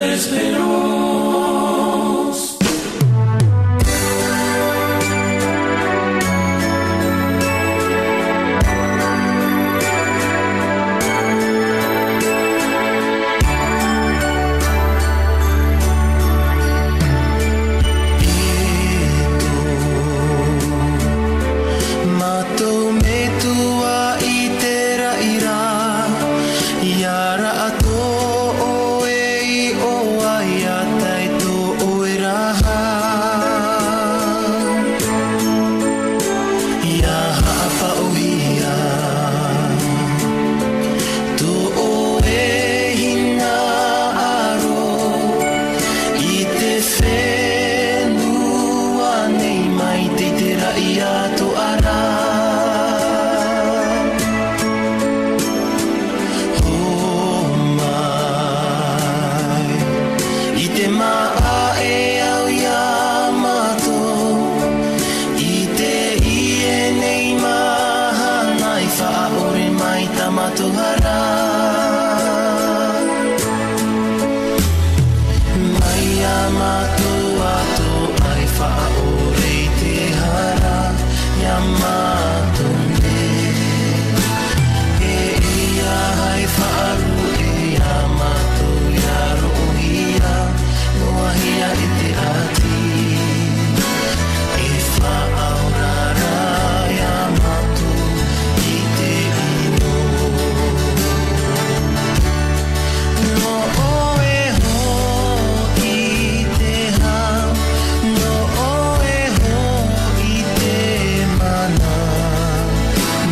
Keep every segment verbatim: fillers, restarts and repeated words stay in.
Espérance. Mātou metua i te raʻi ra, ia rā atoʻa ʻoe i ʻō ai, ia tae tō ʻoe ra. Ia haʻapaʻohia tō ʻoe hinaʻaro i te fenua nei, mai te, te raʻi atoʻa ra. Hō mai, i te maʻa e au ia mātou, i teie nei mahana i faʻaʻore mai tā mātou hara. Mai ia mātou atoʻa i faʻaʻore i te hara, ia mātou nei. E ia hai faʻaruʻe ia mātou ia roʻohia, noa hia e te ʻati. E faʻaora ra ia mātou i te ʻino. Nō ʻoe hoʻi te hau, nō ʻoe hoʻi te mana,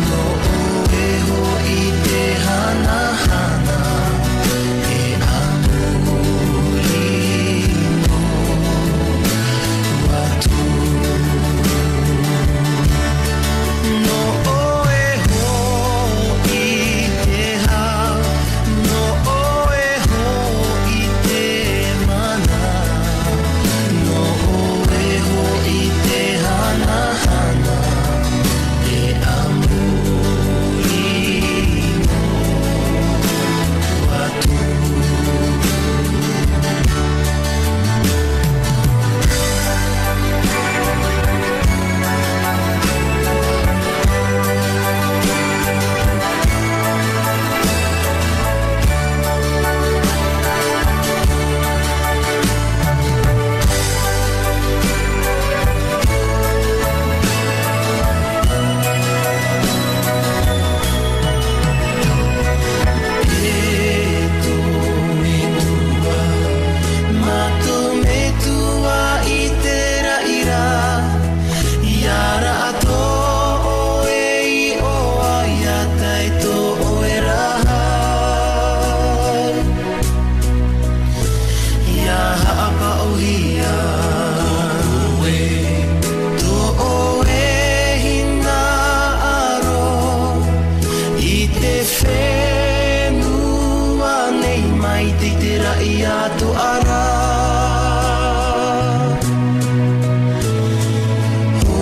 nō ʻoe hoʻi te hanahana, e ʻamuri noa atu. Nō ʻoe hoʻi te hau, nō ʻoe hoʻi te mana, nō ʻoe hoʻi te hanahana, e ʻamuri noa atu. E tō metua, mātou metua i te raʻi ra, ia rā atoʻa ʻoe i ʻō ai, ia tae tō ʻoe ra. Ia haʻapaʻohia tō ʻoe hinaʻaro i te fenua nei, mai te, te raʻi atoʻa ra. Hō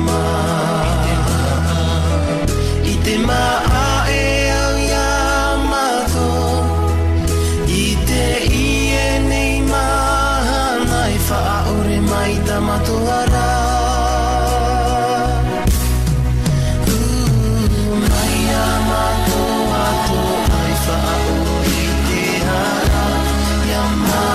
mai, i te maʻa e au ia mātou, i teie nei mahana i faʻaʻore mai tā mātou hara. Mai ia mātou atoʻa i faʻaʻore i te hara, ia mā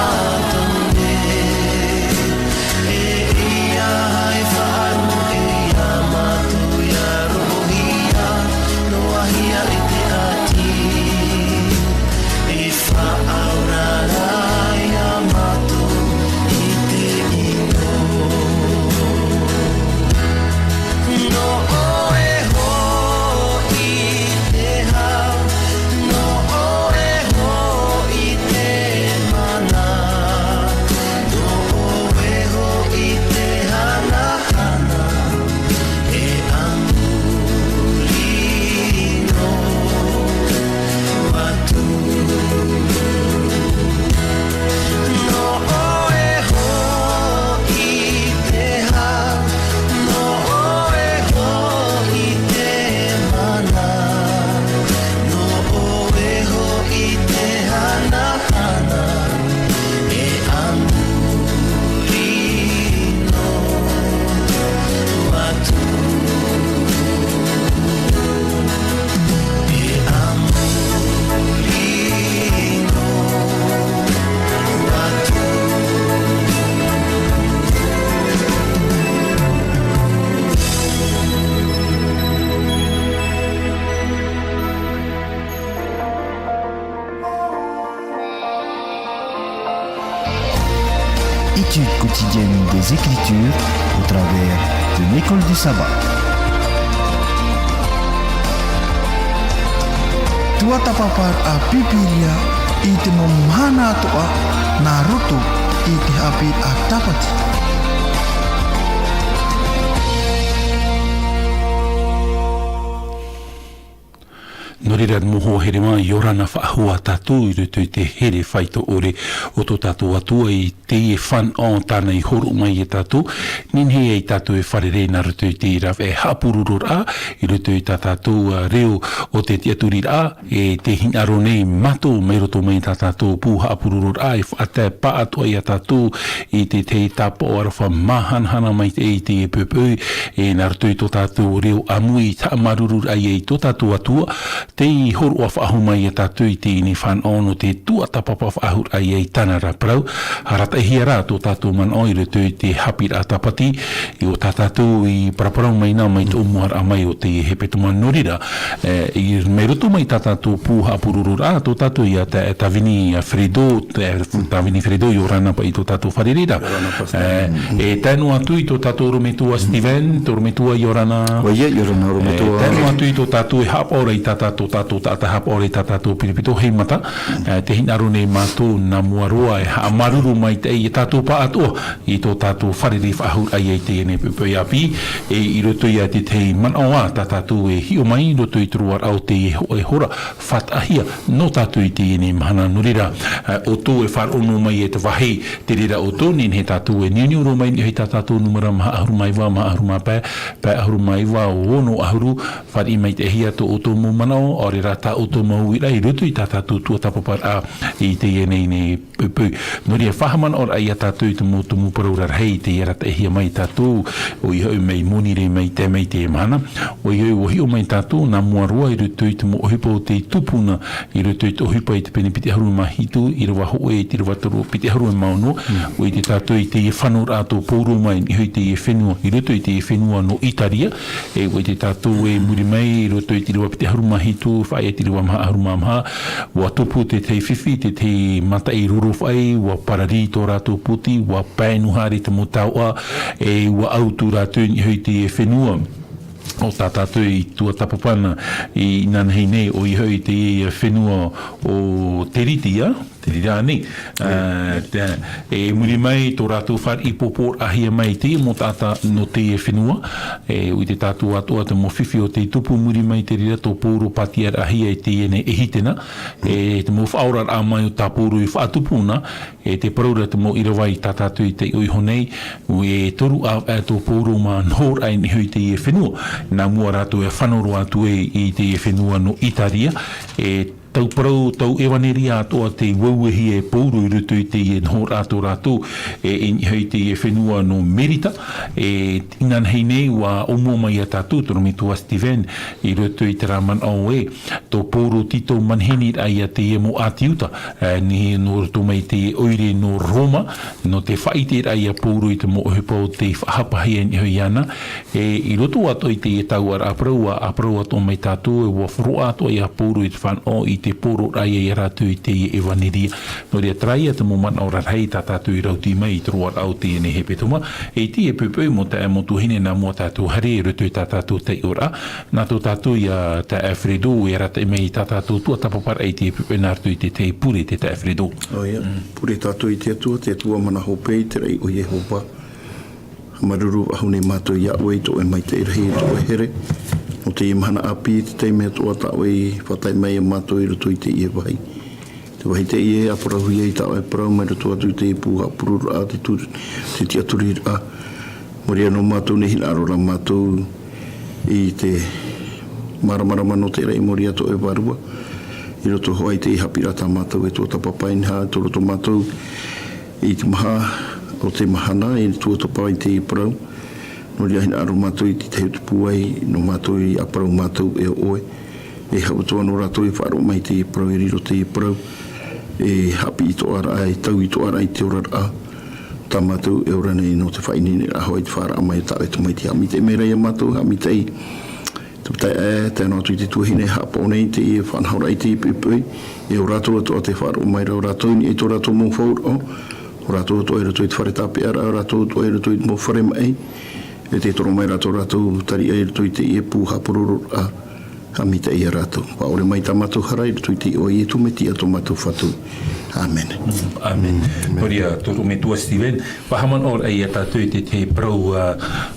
Étude quotidienne des Écritures au travers de l'école du sabbat. Tuatāpaparaʻa Pīpīria i te mau mahana atoʻa nā roto i te haʻapiʻiraʻa Tāpati. Nō reira, mau hoa here mā, ʻia ora na faʻahou tātou i roto i te here faito ʻore o tō tātou Atua i teie fānaʻo tāna i hōroʻa mai ia tātou. Nehenehe ia tātou e fārerei nā roto i te rave haʻapurororaʻa, i roto i tā tātou, ā, reo o te tiʻaturiraʻa, e tē hinaʻaro nei mātou mai roto mai tā tātou pū haʻapurororaʻa, e faʻatae pāʻatoʻa ia tātou i te tahi tāpaʻo aroha māhanahana mai te, i teie poʻipoʻi, e nā roto i tō tātou reo ʻāmui i te haʻamāuruururaʻa i tō tātou Atua, tei hōroʻa faʻahou mai ia tātou i teie nei fānaʻo nō te tuatāpapa faʻahou raʻa i tāna ra parau, arataʻihia rā tō tātou manaʻo i roto i te haʻapiʻiraʻa Tāpati, ʻo tā tātou i paraparau mai na mai te ʻōmuaraʻa mai o te hepetoma. Nō reira, e, i, mai roto mai tā tātou pū haʻapurororaʻa, tō tātou ia Tā-, Tāvini, ā, Fredo, Tā-, Tāvini Fredo, ʻia ora na paʻi i tō tātou fārereiraʻa. ʻIa ora na, Pastor. E, e tae noa atu i tō tātou ʻorometua Steven, tō ʻorometua ʻia ora na. ʻOia, ʻia ora na, ʻorometua. E, tae noa atu i tō tātou e haʻapaʻo ra i tā tātou, tātou taʻata haʻapaʻo ra i tā tātou Piripito, Heimata. E, tē hinaʻaro nei mātou nā mua roa e haʻamāuruuru maitaʻi ia tātou pāʻatoʻa i tō tātou fārerei faʻahou raʻa i teie nei poʻipoʻi ʻāpī, e i roto ia i te tahi manaʻo ā tā tātou e hiʻo mai i roto i te roaraʻa o teie hō-, e hora faʻataʻahia nō tātou i teie nei mahana. Nō reira, e, ʻoutou e faʻaroʻo noa mai i te vāhi, te reira ʻoutou, nehenehe tātou e niuniu roa mai i niʻa i tā tātou nūmera maha ʻahuru mā iva, maha ʻahuru mā pae, pae ʻahuru mā iva, ono ʻahuru, fāriʻi maitaʻihia tō ʻoutou mau manaʻo, ʻaore rā tā ʻoutou mau uiraʻa i roto i tā tātou tuatāpaparaʻa i teie nei, nei poʻipoʻi. Nō reira, faʻahaʻamanaʻoraʻa ia tātou i te mau tumu parau rarahi tei arataʻihia mai ia tātou, ʻoia hoʻi mai Monirē mai te, mai teie mahana. ʻOia hoʻi, ʻua hiʻo mai tātou nā mua roa i roto i te mau ʻohipa o te tupuna, i roto i te ʻohipa i te pene piti ʻahuru mā hitu, ʻīrava hōʻē i te ʻīrava toru piti ʻahuru mā ono, ʻua ʻite tātou i teie fānauraʻa tō Pauro mai i niʻa i teie fenua, i roto i teie fenua nō Itaria, e ʻua ʻite tātou e muri mai i roto i te ʻīrava piti ʻahuru mā hitu, faʻaea i te ʻīrava maha ʻahuru mā maha, ʻua tupu te tahi fifi, te tahi mataʻi rorofaʻi, ʻua pararī tō rātou poti, ʻua pae noa haere te mau taoʻa, e ʻua ʻautu rātou i niʻa i teie fenua. ʻO tā tātou i tuatāpapa na, i, inanahi nei, ʻoia hoʻi teie fenua o Teritia, Teritia nei. Ā, te, e muri mai tō rātou fāriʻi pōpōraʻahia mai i teie mau taʻata nō teie fenua, e, ʻua ʻite tātou atoʻa te mau fifi o tei tupu muri mai te reira tō Pauro pātiaraʻahia i teie nei ʻēhitena, e, te mau faʻaoraraʻa mai o tā Pauro i faʻatupu na, e te parau ra te mau ʻīrava i tā tātou i taiʻo iho nei, e toru ʻāvaʻe tō Pauro mā nohoraʻa i niʻa i teie fenua. Nā mua rātou e fano roa atu ai i teie fenua nō Itaria, e tau parau, tau ʻevaneria atoʻa tei auehia e Pauro i roto i teie nohoraʻa tō rātou, e, i niʻa i teie fenua nō Merita, e, inanahi nei ʻua ʻōmua mai ia tātou, tō ʻorometua Steven, i roto i terā manaʻo ē, tō Pauro tītau manihini ra ia teie mau ʻāti Iuta, e, nehenehe nō roto mai teie ʻoire nō Roma, nō te faʻaʻiteraʻa ia Pauro i te mau ʻohipa o tei faʻahapahia i niʻa iāna, e, i roto atoʻa i teie taoʻaraʻa parau, ʻua parau atoʻa mai tātou, e ʻua hōroʻa atoʻa ia Pauro i te fānaʻo i te poroʻraʻa ia rātou i teie ʻevaneria. Nō reira, terā ia te mau manaʻo rarahi tā tātou i rautī mai i te roaraʻa o teie nei hepetoma, e ʻite e poʻipoʻi mau taeaʻe mau tuahine nā mua tātou haere i roto i tā tātou taiʻoraʻa, nā tō tātou ia taeaʻe Fredo, e arataʻi mai i tā tātou tuatāpaparaʻa i teie poʻipoʻi nā roto i te tahi pure, te taeaʻe Fredo. ʻOia, pure tātou i te Atua, te Atua mana hope, i te raʻi o Iehova. Māuruuru faʻahou nei mātou ia ʻoe i tō ʻoe maitaʻi rahi, i tō ʻoe here. Nō teie mahana ʻāpī, te taime atoʻa tā ʻoe i faʻatae mai ia mātou i roto i teie vāhi. Te vāhi teie e parauhia ai tā ʻoe parau mai roto atu i te pū haʻapurororaʻa, te tu-, te tiʻaturiraʻa. Mō reira nō mātou nei hinaʻaro ra mātou i te māramarama nō te raʻi mō reira tō ʻoe Vārua. I roto hoʻi i te haʻapiʻiraʻa tā mātou e tuatāpapa inaha, tō roto mātou i te maha o te mahana, e tuatāpapa i te parau. Nō reira hinaʻaro mātou i te tahi o te pūai, nō mātou i ʻāparau mātou e ʻo ʻoe. E haʻapaʻo atoʻa nō rātou i faʻaroʻo mai i te parau, e riro te parau, e haʻapiʻi atoʻa ra, e taui atoʻa ra i te oraraʻa. Tā mātou e ora nei nō te faʻaineineraʻa hoʻi i te faʻaroʻo mai o tā ʻoe Tamaiti. Haʻamaitaʻi maira ia mātou, haʻamaitaʻi. Te taeaʻe, tae noa atu i te tuahine, haʻapaʻo nei i teie faʻanahoraʻa i teie poʻipoʻi. E ʻo rātou atoʻa tē faʻaroʻo mai ra, ʻo rātou i niʻa i tō rātou mau faʻaroʻo. ʻO rātou atoʻa i roto i te fare tāpeʻaraʻa, ʻo rātou atoʻa i roto i te mau fare maʻi, e tē toro mai rātou, rātou tariʻa i roto i teie pū haʻapurororaʻa, haʻamaitaʻi ia rātou. Faʻaʻore mai tā mātou hara i roto i te iʻoa o Ietu Metia tō mātou Fatu. ʻĀmene. ʻĀmene. Nō reira, tō ʻorometua Steven, faʻahaʻamanaʻo ia tātou i te, te parau, ā,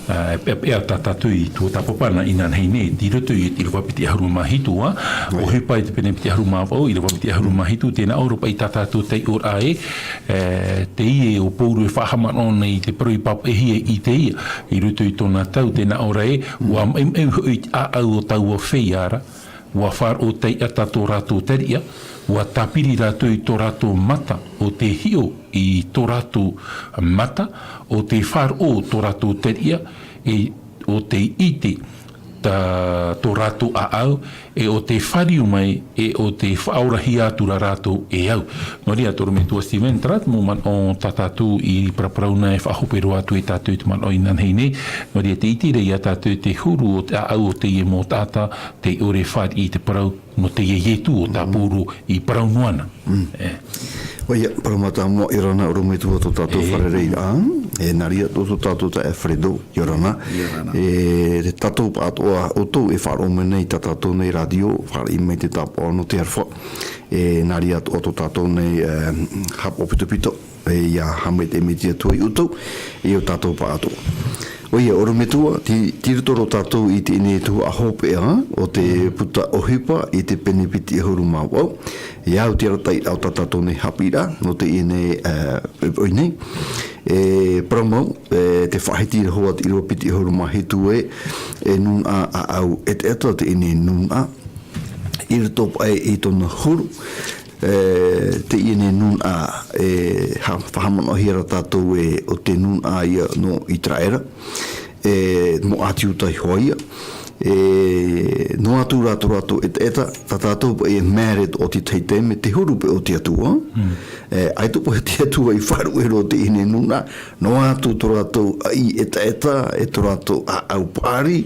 ā, e, e, e, tā tātou i tuatāpapa inanahi nei, i roto i te ʻīrava piti ʻahuru mā hitu, ā, ʻohipa i te pene piti ʻahuru mā vaʻu, ʻīrava piti ʻahuru mā hitu, tē nā ʻō ra paʻi tā tātou taiʻoraʻa ē, e, teie ʻo Pauro e faʻahaʻamanaʻo nei i te parau i pāpaʻihia i teie, i roto i tōna tau, tē nā ʻō ra ē, ʻua maʻimaʻi hoʻi te ʻāʻau o taua feiā ra, ʻua faʻaroʻo taiʻata tō rātou tariʻa, ʻua tāpiri rātou i tō rātou mata, ʻo tē hiʻo i tō rātou mata, ʻo tē faʻaroʻo tō rātou tariʻa, e ʻo tē ʻite tā tō rātou ʻāʻau, e ʻo tē fāriu mai, e ʻo tē faʻaorahia atu ra rātou e au. Nō reira, tō ʻorometua Steven, terā te mau manaʻo tā tātou i paraparau na e faʻahope roa atu ia tātou i te manaʻo inanahi nei. Nō reira, tē ʻite ra ia tātou te huru o te ʻāʻau o teie mau taʻata, tē ʻore e fāriʻi i te parau nō teie Ietu ʻo tā Pauro i parau noa na. E. ʻOia, parau mātāmua, ʻia ora na ʻorometua tō tātou fārereiraʻa, e, nā reira atoʻa tō tātou taeaʻe Fredo, ʻia ora na. ʻIa ora na. E, tātou pāʻatoʻa ʻoutou e faʻaroʻo mai nei i tā tātou nei rātio, fāriʻi mai te tāpaʻo nō te aroha. E, nā reira atoʻa tō tātou nei, e, haʻapaʻo pitopito, e, ʻia haʻamaitaʻi mai te Atua ia ʻoutou, e ʻo tātou pāʻatoʻa. ʻOia, ʻorometua, tei, tei roto roa tātou i teie nei tuhaʻa hopeʻa, ʻo te puta ʻohipa i te pene piti ʻahuru mā vaʻu. ʻIa au te arataʻiraʻa o tā tātou nei haʻapiʻiraʻa, nō teie nei, e, poʻipoʻi nei. E, parau mau, e, tē faʻahiti ra hoʻi te ʻīrava piti ʻahuru mā hitu ē, e nūnaʻa ʻāʻau ʻetaʻeta teie nei nūnaʻa. I roto paʻi i tōna huru, e, teie nei nūnaʻa, e, ha-, faʻahaʻamanaʻohia ra tātou ē, ʻo te nūnaʻa ia nō Iteraera, e, mau ʻĀti Iuta hoʻi ia, e, noa atu rā tō rātou ʻetaʻeta, tā tātou paʻi e mea ʻere atoʻa i te tahi taime, te huru paʻi o te Atua, e, ʻaita paʻi te Atua i faʻaruʻe roa teie nei nūnaʻa, noa atu tō rātou ʻāʻau ʻetaʻeta, e tō rātou ʻāʻau paʻari,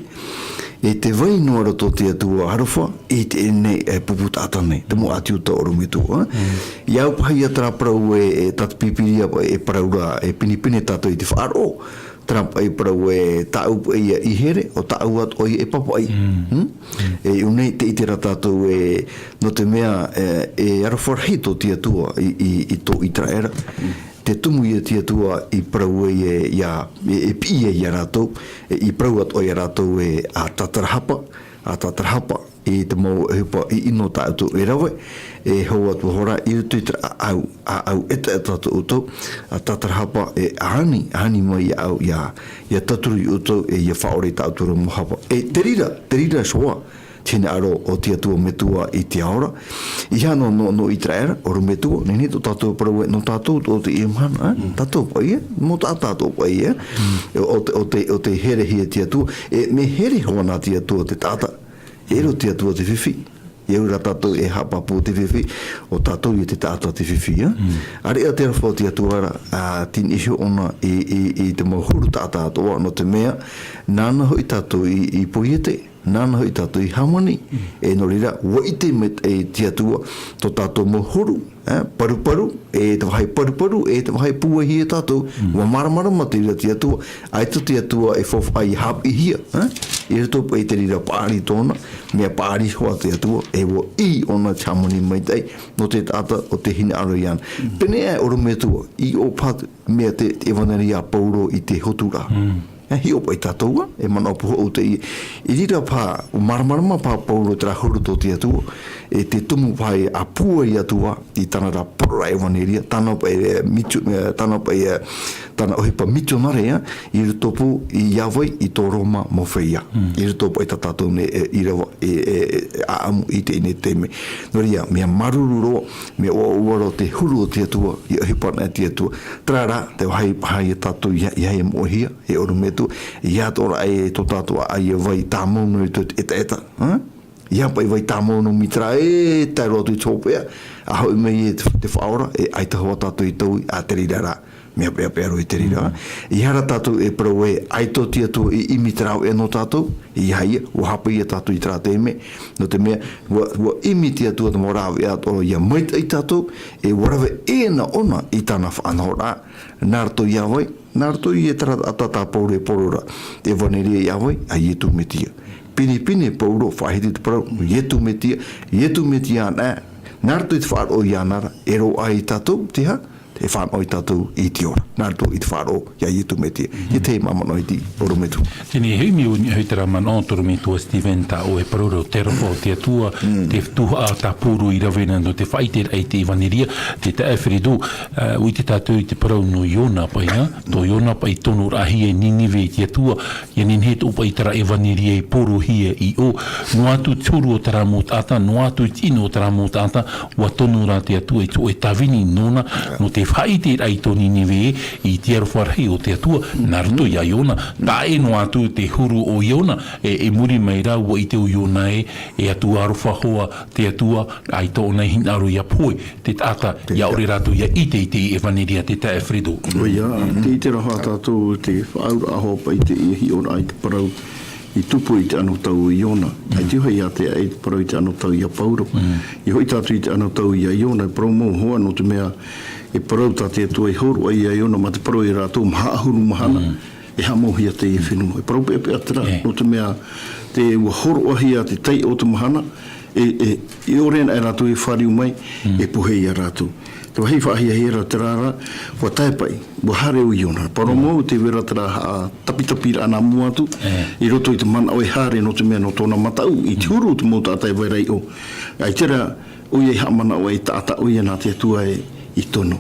e tē vai noa ra tō te Atua aroha, i teie nei, e, pupu taʻata nei, te mau ʻĀti Iuta ʻorometua, e. ʻIa au paʻi ia terā parau ē, e, tā te Pīpīria paʻi e parau ra, e pinepine tātou i te faʻaroʻo, terā paʻi parau ē, tāʻu paʻi ia i here, ʻo tāʻu atoʻa ia e pāpaʻi. Hmm? E, i ʻō nei tē ʻite ra tātou ē, nō te mea, e, e aroha rahi tō te Atua i, i, i tō Iteraera. Te tumu ia te Atua i parau ai e, ia, e, e piʻi ai ia rātou, e, i parau atoʻa ia rātou ē, ʻa tātarahapa, ʻa tātarahapa, i te mau ʻohipa ʻino tā ʻoutou e rave, e hou atu hoʻi ra i roto i te ʻāʻau, ʻāʻau ʻetaʻeta tō ʻoutou, ʻa tātarahapa, e ani, ani mai ia au, ia, ia tauturu ia ʻoutou, e ia faʻaora i tā ʻoutou mau hapa. E te reira, te reira hoʻi, te hinaʻaro o te Atua Metua i te ao ra. ʻEiaha noa, nō, nō Iteraera, ʻorometua, nehenehe tō tātou parau ē, nō tātou atoʻa teie mahana, e? Mm. Tātou paʻi, e? Mau taʻata atoʻa paʻi, e? Mm. E, ʻo te, ʻo te, ʻo te herehia te Atua, e, mea here hoʻi na te Atua te taʻata. E riro te Atua te fifi. E au ra tātou e haʻapāpū te fifi, ʻo tātou ia te taʻata te fifi, e? Mm. ʻAreʻa te aroha o te Atua ra, ā, tei niʻa iho ʻōna i, i, i te mau huru taʻata atoʻa, nō te mea, nāna hoʻi tātou i, i poiete. Nāna hoʻi tātou i hāmani, e nō reira, ʻua ʻite maitaʻi te Atua, tō tātou mau huru, e, paruparu, e te vāhi paruparu, e te vāhi pūai ia tātou, ʻua māramarama te reira te Atua, ʻaita te Atua e faufaʻa ia haʻapiʻihia, e, i roto paʻi te reira paʻari tōna, mea paʻari hoʻi te Atua, e ʻua ʻī ʻōna te hāmani maitaʻi, nō te taʻata ʻo tē hinaʻaro iāna. Pēneiaʻe ʻorometua, i ʻō paha mea te, te ʻevanelia a Pauro i te hotu ra. E hiʻo paʻi tātou, e manaʻo paʻi hoʻi te i, i reira paha, ʻua māramarama paha Pauro terā huru tō te Atua, e te tumu paha e pūai atu ā, i tāna ra parau ʻevanelia, tāna paʻi, e, mitio-, e, tāna paʻi, e, tāna ʻohipa mitionare, e, i roto pū, i Hawaii, i tō Roma mau feiā. I roto paʻi tā tātou nei, e, ʻīrava, e, e, e, ʻāʻamu i teie nei taime. Nō reira, mea māuruuru roa, mea ʻoaʻoa roa te huru o te Atua, i ʻohipa na te Atua. Terā rā, te vāhi paha ia tātou i, i haere moʻehia, e ʻorometua, ʻia atoʻa ra e tō tātou ʻāʻau vai tāmau noa i te ʻetaʻeta, ha? ʻIa paʻi vai tāmau nō mītera e tae roa atu i te hopeʻa, a hoʻi mai e te, te Faʻaora, e ʻaita hoʻi tātou i taui, a te reira rā. Mea peʻapeʻa roa i te reira. Mm. ʻEiaha rā tātou e parau ē, ʻaita te Atua i ʻimi te rāveʻa nō tātou, ʻeiaha ïa, ʻua hape ïa tātou i terā taime, nō te mea, ʻua, ʻua ʻimi te Atua te mau rāveʻa atoʻa ïa maitaʻi tātou, e ʻua rave ʻē na ʻōna i tāna faʻanahoraʻa, nā roto iā vai, nā roto i terā taʻata tā Paulo e parau ra, te ʻevanelia iā vai, a Iesu Mesia. Pinepine Paulo, faʻahiti te parau, Iesu Mesia, Iesu Mesia anaʻe, nā roto i te faʻaroʻo iāna ra, e roaʻa ia tātou, te aha, e fānaʻo ia tātou i te ora. Nā roto i te faʻaroʻo iā Iesu Mesia. Ia te mau manaʻo iti, ʻorometua. Teie nei, e ʻimi au i terā manaʻo, ʻorometua Stephen, tā ʻoe e parau ra, te aroha o te Atua, mm, te tuhaʻa tā Paulo i rave na nō te faʻaʻiteraʻa i te ʻevanelia, te taeaʻe Fredo, ā, ʻua ʻite tātou i te parau nō Iona paʻi, ā, tō Iona paʻi tonoraʻahia i Ninive e te Atua, ʻia nehenehe atoʻa paʻi terā ʻevanelia e porohia i ʻō, noa atu te huru o terā mau taʻata, noa atu te ʻino o terā mau taʻata, ʻua tono rā te Atua i te hōʻē tāvini nōna, nō te faʻaʻiteraʻa i tō Ninive ē, i te aroha rahi o te Atua, nā roto iā Iona. Taʻa ʻē noa atu te huru o Iona, e, i muri mai rā, ʻua ʻite ʻo Iona ē, e Atua aroha hoʻi te Atua, ʻaita ʻōna i hinaʻaro ʻia pohe te taʻata, ʻia ʻore rātou ʻia ʻite i te ʻevanelia, te taeaʻe Fredo. ʻOia, tē ʻite ra hoʻi tātou te faʻaauraʻa hoʻi paʻi i te hiʻoraʻa i te parau i tupu i te anotau o Iona. ʻAita hoʻi ïa te, e te parau i te anotau iā Paulo. Mm. ʻIa hoʻi tātou i te anotau iā Iona, e parau mau hoʻi, nō te mea, e parau tā te Atua i hōroʻa iā Iona, mā te parau ia rātou, maha ʻahuru mahana. Mm. E haʻamauhia teie fenua. E parau peʻapeʻa terā, nō te mea, te, ʻua hōroʻahia te taiʻo o te mahana, e, e, i ʻore ana e rātou e fāriu mai, mm, e pohe ia rātou. Te vāhi faʻahiahia ra terā rā, ʻua tae paʻi, ʻua haere ʻo Iona. Parau mau, tē vai ra terā haʻatapitapiraʻa nā mua atu, i roto i te manaʻo e haere, nō te mea nō tōna mataʻu, i te huru o te mau taʻata e vai ra i ʻō. ʻAita rā, ʻoia i haʻamanaʻo e taʻata ʻoia nā te Atua e, i tono.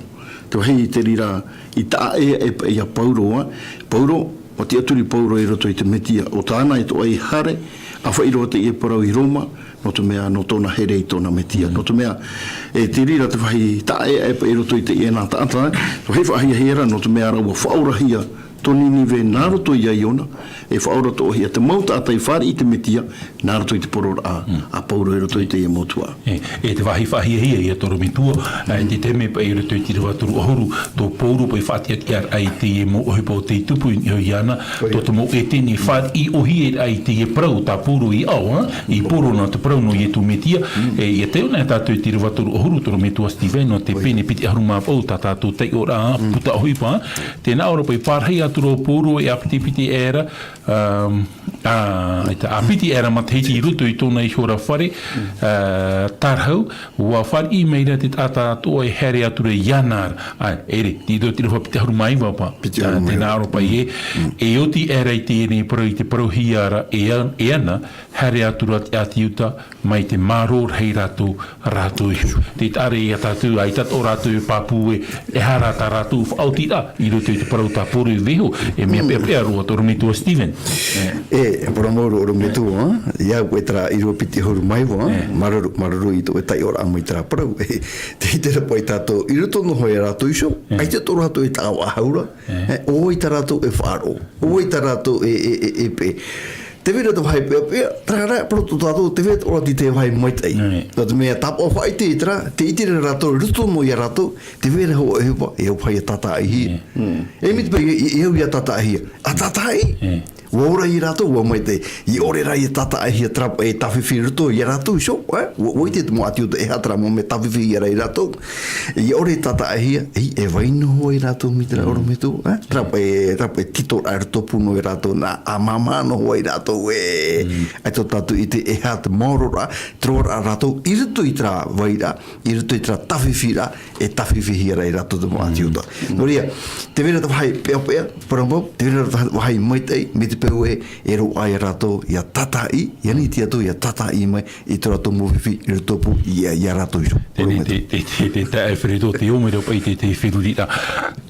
Te vāhi i te reira, i taʻa ʻē aʻe paʻi iā Paulo, ā, Paulo, ʻua tiʻaturi Paulo i roto i te Mesia, ʻo tāna atoʻa e haere, ʻa faʻaroʻo i te parau i Roma, nō te mea nō tōna here i tōna Mesia. Mm. Nō te mea, e te reira te vāhi taʻa ʻē aʻe paʻi i roto i te, e nā taʻata, te vāhi faʻahiahia ra, nō te mea rā ʻua faʻaorahia tō Ninive nā roto iā Iona, e faʻaora atoʻahia te mau taʻata i fāriʻi i te Mesia, nā roto i te poroʻraʻa, mm, a Paulo i roto i teie mau tuhaʻa. E, e te vāhi faʻahiahia ïa ʻorometua, ā, i te taime paʻi i roto i te ʻīrava toru ʻahuru, tō Paulo paʻi faʻatiʻatiʻaraʻa i teie mau ʻohipa o tei tupu i niʻa iāna, tō te mau ʻētene fāriʻi ʻōhie ra i teie parau tā Paulo i ʻō, ā, i poro nā te parau nō Iesu Mesia, mm, e, ʻia taiʻo na tātou i te ʻīrava toru ʻahuru, ʻorometua Stephen, nō te pene piti ʻahuru mā vaʻu tā tātou taiʻoraʻa, mm, puta ʻohipa, tē nā ʻō ra paʻi, pārahi atu ra ʻo Paulo e ʻāpitipiti aʻera, um, ā, ʻaita, ʻāpiti aʻera matahiti i roto i tōna iho ra fare, ā, tārahu, ʻua fāriʻi mai ra te taʻata atoʻa e haere atu ra iāna ra. Ā, ʻere, i roto i te ʻīrava piti ʻahuru mā iva paʻi. Piti ʻahuru mā iva. Ā, tē nā ʻō ra paʻi ē, mm, e oti aʻera i teie nei parau, i te parauhia ra e, e ana, haere atu ra te ʻĀti Iuta, mai te mārō rahi rātou, rātou iho. Tē ʻite ra ia tātou, ʻaita atoʻa rātou e pāpū ē, e aha rā tā rātou faʻaotiraʻa, i roto i te parau tā Paulo i vaiiho, e mea peʻapeʻa roa ʻorometua Stephen. E, e parau mau roa ʻorometua, ā? ʻIa au e terā ʻīrava piti ʻahuru mā iva, ā? E. Māuruuru, māuruuru i tō ʻoe taiʻoraʻa mai terā parau. E, tē ʻite ra paʻi tātou, i roto noa hoʻi iā rātou iho, e, ʻaita atoʻa rātou e taʻa faʻahou ra, e, e, ʻo vai tā rātou e faʻaroʻo, ʻo vai tā rātou e, e, e, e peʻe. Tē vai ra te vāhi peʻapeʻa, terā rā, parau tō tātou, tē vai ra te ʻōrāʻa i te vāhi maitaʻi. Mm. Nō te mea tāpaʻo faʻaʻite i terā, tē ʻite ra rātou, i roto noa iā rātou, tē vai ra hōʻē ʻohipa, e au paʻi ʻia tātaʻihia. Mm. E mai te peu, e, e, e au ʻia tātaʻihia. ʻA tātaʻi? Mm. ʻUa ora ia rātou, ʻua maitaʻi. ʻIa ʻore rā ʻia tātaʻihia terā, e tāfifi i roto iā rātou iho, e? ʻUa, ʻua ʻite te mau ʻĀti Iuta e aha terā mau mea tāfifi ia rā ia rātou. ʻIa ʻore tātaʻihia, e, e vai noa hoʻi rātou mai terā ʻorometua, e? Terā, e, terā, e, tito ra e roto pū noa ia rātou, nā, ʻa māmā noa hoʻi rātou, e. Mm. ʻAita tātou i ʻite e aha te maoro ra, te roaraʻa rātou, i roto i terā vai ra, i roto i terā tāfifiraʻa, e tāfifihia ra ia rātou te mau ʻĀti Iuta. Mm. Nō reira, tē vai ra te vāhi peʻapeʻa, parau mau, tē vai ra te vāhi maitaʻi, mai te peu ē, e roaʻa ia rātou, ʻia tātaʻi, ʻia ani te Atua, ʻia tātaʻi mai, i tō rātou mau fifi, i roto pū, ia, ia rātou iho. Teie, te, te, te, te taeaʻe Fredo, tē ʻō mai ra paʻi te, te feruriraʻa.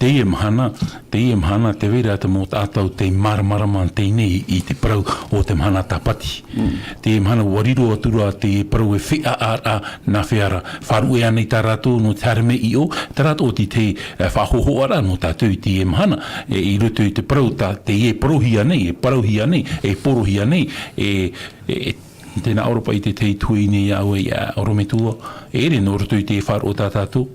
Teie mahana, teie mahana, tē vai ra te mau taʻata ʻo tē māramarama teie nei i te parau o te mahana Tāpati. Mm. Teie mahana ʻua riro atu ra te parau e feʻaʻa ra, nā hea ra. Faʻaruʻe ānei tā rātou nō te haere mai i ʻō, terā atoʻa te, e, faʻahōhoʻaraʻa nō tātou i teie mahana, e, i roto i te parau tā, teie e parauhia nei, e parauhia nei, e porohia nei, e, e, e, Tēnā ʻōrapa i te tei tuhi nei au e ia ʻorometua, e ere nō roto i te faʻaroʻo tā tātou,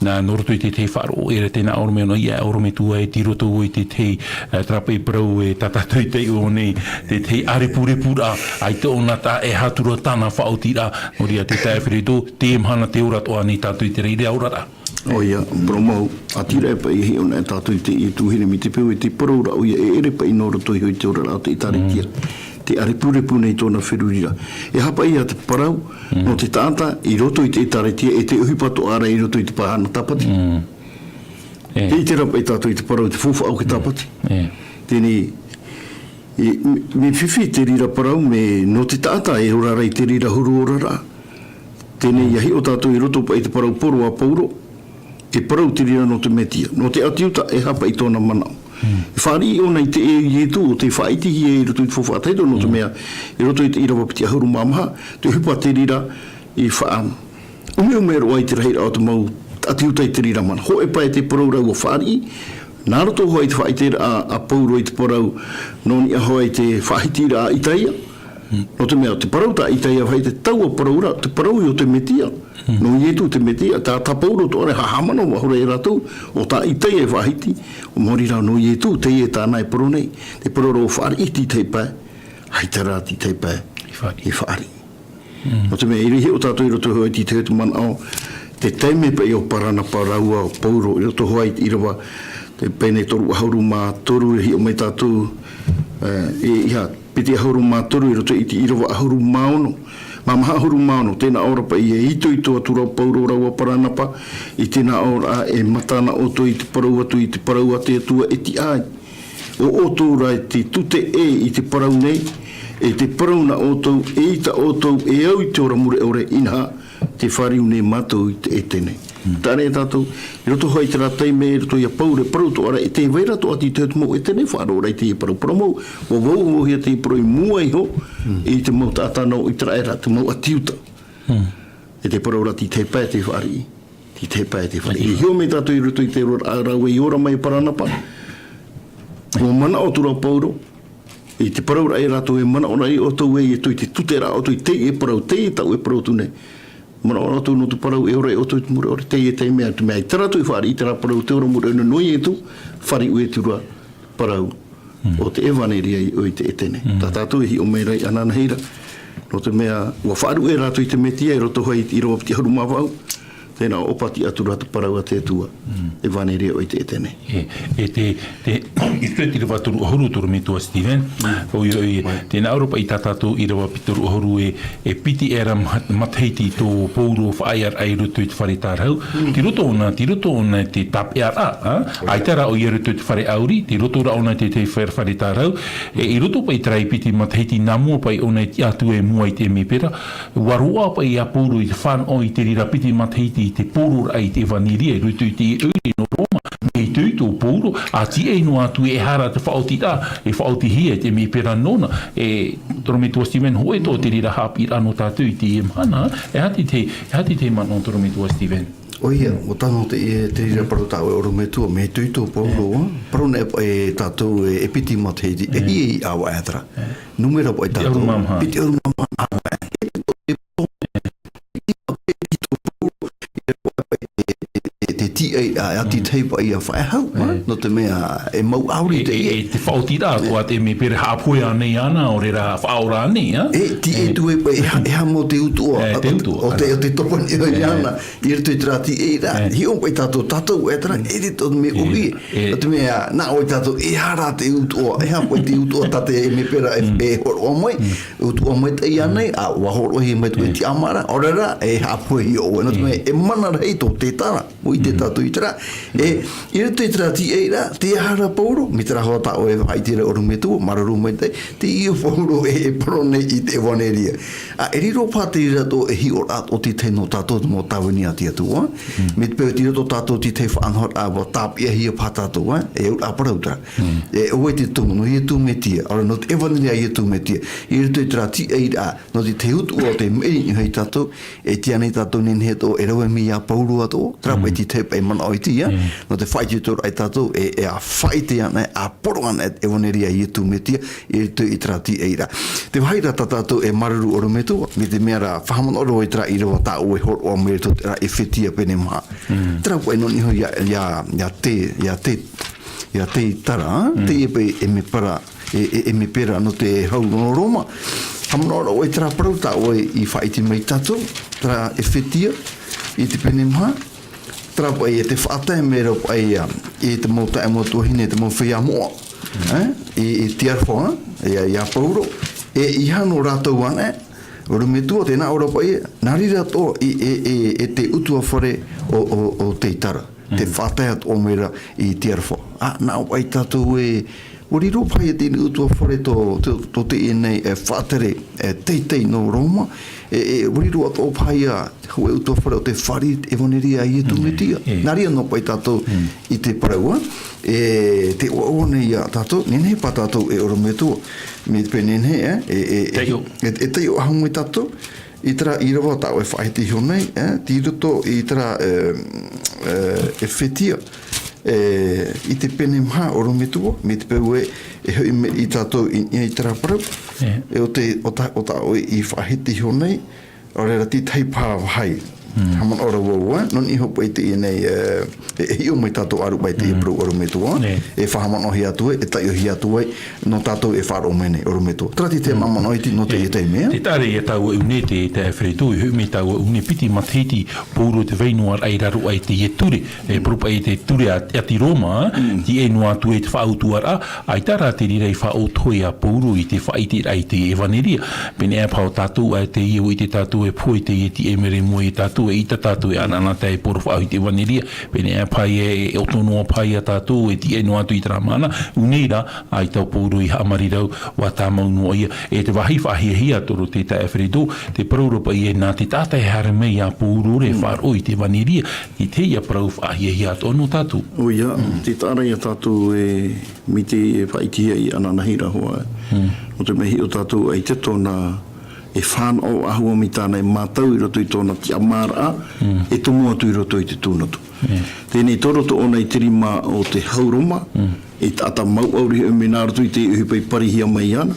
nā nō roto i te tei faʻaroʻo e ere tēnā ʻōrome ono ia ʻorometua e tei roto i te tei, e, tārapaʻi parau e tā tātou i tei o nei, te tei ʻārepurepu rā, ai te ona tā e hātura tāna faʻaoti rā, nō reira te tae whare tō, te mahana te ora toa nei tātou i te reira ora rā. ʻOia, parau mau, a tira e paʻi e hiʻo na e tātou i te, i tuhi nei mai te peu e te parau rā, ʻoia e ere paʻi nō roto iho i te ora rā o te ʻēkālesia. Te ʻārepurepu nei tōna ferurira. E hapa ia te parau, nō te taʻata, i roto i te ʻēkālesia, e te ʻohipa toa rā i roto i te pāhana tāpati. Te ʻite rā paʻi tātou i te parau, te faufaʻa o te tāpati. Tēnei, e, me, me fifi te reira parau, me nō te taʻata, e ora rā i te reira huru ora rā. Tēnei ia hiʻo tātou i roto paʻi te parau poro a Paulo, e parau te reira nō te Mesia, nō te ʻĀti Iuta e hapa i tōna manaʻo. E fāriʻi ʻōna i te ʻē o Ietu, o te faʻaitihia i roto i te faufaʻa tahito, nō te mea, i roto i te ʻīrava piti ʻahuru mā maha, te ʻohipa te reira i faʻa-, umeume roa i te rahiraʻa o te mau ʻĀti Iuta i te reira mana. Hōʻē pae te parau rā ua fāriʻi, nā roto hoʻi i te faʻaiteraʻa a Paulo i te parau, nō niʻa hoʻi i te faʻahitiraʻa a Itaia, nō te mea, te parau tā Itaia faʻaite taua parau rā, te parau i o te Mesia. Nō Ietu te Mesia, tā, tā Paulo toa rā e haʻamanaʻo mahora e rātou, ʻo tā Itaia e faʻahiti, ʻo maori rā nō Ietu, teie tāna e parau nei, te parau rā ua fāriʻi te tahi pae, ʻaita rā te tahi pae, e fāriʻi. Nō te mea, i riro tātou i roto hoʻi i te tahi o te manaʻo, te taime paʻi o Paranapa rāua ʻo Paulo, i roto hoʻi i te ʻīrava, te pene toru ʻahuru mā toru, e hiʻo mai tātou, e, e, ia, piti ʻahuru mā toru i roto i te ʻīrava ʻahuru mā ono. Mā maha ʻahuru mā ono, tēnā ʻōrapa ia, e itoito atu ra ʻo Paulo rāua ʻo Paranapa, i tēnā ʻōraʻa e mata na ʻoutou i te parau atu i te parau a te Atua e tiʻa ai. ʻO ʻoutou rā te tute ʻē i te parau nei, e te parau na ʻoutou e ʻita ʻoutou e au i te ora mure ʻore, inaha, tē fāriu nei mātou i te ʻētene. Tāne tātou, i roto hoʻi i terā taime, i roto ia Paulo, e parau toa ra, e tē vai ra toa atu i te mau ʻētene, faʻaroʻo ra i te parau, parau mau, ʻua vauvaʻuhia te parau i mua iho, i te mau taʻata nō ʻĪteraʻera, te mau ʻĀti Iuta. E te parau ra te tahi pae tē fāriʻi, te tahi pae tē fāriʻi. E hiʻo mai tātou i roto i te ora, a rāua i ora mai Paranapa. ʻUa manaʻo atu ra Paulo, i te parau ra e rātou e manaʻo ra i ʻoutou e, e tō i te tute ra ʻoutou i teie parau, teie tau e parau atu nei. Manaʻo rātou nō te parau e ora e ʻoutou i te mure ʻore, teie taime, te mea i terā atu i fāriʻi i terā parau te ora mure ʻore nō Ietu, fāriʻi atu ra parau o te ʻevaneria i ʻō i te ʻētene. Tā tātou e hiʻo mai ra i ananahi ra, nō te mea, ʻua faʻaruʻe rātou i te Mesia i roto hoʻi i te ʻīrava piti ʻahuru mā vaʻu, tēnā ʻua ʻōpati atu ra te parau a te Atua, ʻevaneria ʻō i te ʻētene. E, e te, te, i te ʻīrava toru ʻahuru, tō ʻorometua Stephen, ʻoia, ʻoia, tēnā ʻōrapa i tā tātou ʻīrava piti toru ʻahuru e, e piti e ra ma-, matahiti tō Paulo faʻaearaʻa i roto i te fare tārahu. Tei roto ʻōna, tei roto ʻōna i te tāpeʻaraʻa, a? ʻAita rā ʻoia i roto i te fare ʻāuri, tei roto rā ʻōna i te, te fare, fare tārahu. E, i roto paʻi i terā piti matahiti nā mua paʻi ʻōna i tiʻa atu e mua i te ʻēmepera. ʻUa roaʻa paʻi a Paulo i te fānaʻo i te reira piti matahiti i te poroʻraʻa i te ʻevaneria i roto i te ʻoire nō Roma. E itoito Paulo, a tiʻa noa atu e ʻere te faʻaotiraʻa, e faʻaotihia i te ʻēmepera nōna. E, tō ʻorometua Stephen, hōʻē atoʻa te reira haʻapiʻiraʻa nō tātou i teie mahana, e aha te, e aha te manaʻo tō ʻorometua Stephen? ʻOia, ʻua tae noa te, e, te reira parau tā ʻoe ʻorometua, mea itoito Paulo, a? Parau nei e tātou e, e piti matahiti, e hia i ʻāvaʻe atu ra. Numera paʻi tātou, piti ʻahuru mā maha. Piti ʻahuru mā maha. E, te tiʻa, a, a te tahi paʻi ia faʻehau, a? Nō te mea, e mau ʻāuri te, e, e, te faʻaotiraʻa, ʻoia te ʻēmepera haʻapohe ānei iāna, ʻaore rā faʻaora ānei, a? E, tiʻa atu e paʻi, e ha-, e aha mau te utuʻa, e, te utuʻa, o te, o te toponiʻi iāna, i roto i terā tiʻa ra, hiʻo paʻi tātou, tātou e terā, e te tō mea ʻohie. Nō te mea, nā ʻō tātou, e aha rā te utuʻa, e aha paʻi te utuʻa tā te ʻēmepera e, e hōroʻa mai, utuʻa maitaʻi ānei, a, ʻua hōroʻahia mai te tiʻamāraʻa, ʻaore rā, e haʻapohe iho ʻoe, nō te mea, e mana rahi tō te tara, ʻua ʻite tātou i terā. E, i roto i terā tiʻa ra, tē aha ra Paulo, mai terā hoʻi tā ʻoe e faʻaʻite ra ʻorometua, māuruuru maitaʻi, teie Paulo e, e parau nei i te ʻevaneria. A, e riro paha te reira atoʻa e hiʻoraʻa o te tahi nō tātou te mau tāvini a te Atua, mai te peu tei roto tātou i te faʻanahoraʻa, ʻua tāpeʻahia paha tātou, a, e auraʻa parau terā. E, ʻo vai te tumu, nō Ietu Mesia, ʻaore nō te ʻevaneria a Ietu Mesia, i roto i terā tiʻa ra, nō te tahi utuʻa o te maʻiri iho ia tātou, e tiʻa nei tātou nehenehe atoʻa e rave mai ia Paulo atoʻa, terā paʻi te tahi paʻi manaʻo i tia, nō te faʻaitoitoraʻa ia tātou, e, e ʻa faʻaʻite ana, ʻa poro ana, e ʻevaneria a Ietu Metia, i roto i terā tīaʻiraʻa. Te vāhi ra tā tātou e māuruuru ʻorometua, mai te mea ra, faʻahaʻamanaʻo roa i terā ʻīrava tā ʻoe i hōroʻa mai i roto i terā Efetia pene maha. Terā paʻi nō niʻa iho ia, ia, ia te, ia te, ia te tara, teie paʻi ʻemepera, e, e, ʻemepera nō te hau nō Roma. Haʻamanaʻo ra ʻoe i terā parau tā ʻoe i faʻaʻite mai ia tātou, terā Efetia, i te pene maha, terā paʻi e te faʻatae mai ra paʻi ia, i te mau taeaʻe mau tuahine, te mau feiā moʻa, e, i, i te aroha, ia, ia Pauro, e, ʻeiaha nō rātou anaʻe, ʻorometua, tē nā ʻō ra paʻi, nā reira atoʻa i, e, e, e te ʻutuāfare o, o, o te tara. Te faʻatae atoʻa mai ra i te aroha. ʻĀ, nā ʻō paʻi tātou e, ʻua riro paʻi ia teie ʻutuāfare tō, tō, tō teie nei, e, faʻatere, e, teitei nō Roma, e, e, ʻua riro atoʻa paʻi ia, hōʻē ʻutuāfare o tē fāriʻi i te ʻevaneria a Ietu Metia. Nā reira noa paʻi tātou i te parau, e, tē ʻoaʻoa nei ia tātou, nehenehe paʻi tātou e ʻorometua, mai te peu nehenehe, e, e, e, e, e taiʻo ʻahu mai tātou, i terā ʻīrava tā ʻoe e faʻaʻite iho nei, e, tei roto i terā, e, e, Efetia, e, i te pene maha ʻorometua, mai te peu ē, e hoʻi mai ia tātou i, i terā parau, e, o te, o tā, o tā ʻoe i faʻaʻite iho nei, ʻaore rā te tahi paha vāhi. Haʻamanaʻo ra vau, e, nō niʻa iho paʻi i teie nei, e, e, e hiʻo mai tātou ʻāruʻi paʻi i teie parau ʻorometua, e faʻahaʻamanaʻohia atu ai, e taiʻohia atu ai, nō tātou e faʻaroʻo mai nei, ʻorometua. Terā te tahi mau manaʻo iti nō teie taime, e? Tē taʻa ra ia tāua ʻū nei te, te Efeto, e hoʻi mai tāua ʻū nei piti matahiti, Pauro tē vai noa ra i raro aʻe i teie ture, e, parau paʻi i te ture a, a te Roma, tīaʻi noa atu ai te faʻautuaraʻa, ʻaita rā te reira i faʻaʻoto ia Pauro i te faʻaʻiteraʻa i te ʻevaneria. Pēneiaʻe paha ʻo tātou, ʻaita e ʻite tātou e pohe i teie tīaʻi mai ra i mua ia tātou, eʻita tātou e ʻanaʻanatae e poro faʻahou i te ʻevaneria, pēneiaʻe paha e, e ʻoto noa paha ia tātou, e tīaʻi noa atu i terā mahana, ʻū nei rā, ʻaita ʻo Pauro i haʻamarirau, ʻua tāmau noa ia, e te vāhi faʻahiahia tō rō te taeaʻe Efeto, te parau ra paʻi ē nā te taʻata e haere mai ia Pauro ra e faʻaroʻo i te ʻevaneria, i teie parau faʻahiahia atoʻa nō tātou. ʻOia, tē taʻa ra ia tātou e, mai te faʻaʻitehia i anaʻanahia ra hoʻi. Nō te mea hiʻo tātou ʻaita tōna e fānaʻo ʻahua mai tāna e mātau i roto i tōna tiʻamāraʻa, e tomo atu i roto i te tūnatu. Teie nei tō roto ʻōna i te rima o te hau Roma, e taʻata mau ʻauri hoʻi mai nā roto i te ʻohipa i parihia mai ana.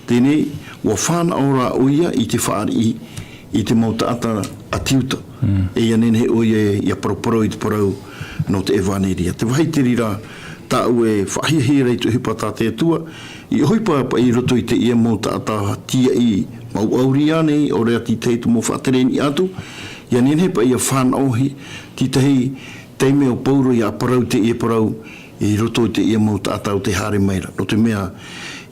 Teie nei, ʻua fānaʻo rā ʻoia i te fāriʻi i te mau taʻata a te Iuta. E ʻia nehenehe ʻoia ʻia paraparau i te parau nō te ʻevaneria. Te vāhi te reira tāʻu e faʻahiahia ra i te ʻohipa tā te Atua, i ʻohipa paʻi i roto i teie mau taʻata tīaʻi mau ʻauri ānei, ʻaore rā te tahi atu mau faʻatere i niʻa atu, ʻia nehenehe paʻi ʻia fānaʻo i te tahi taime ʻo Pauro ʻia parau teie parau, i roto i teie mau taʻata ʻo tē haere mai ra. Nō te mea,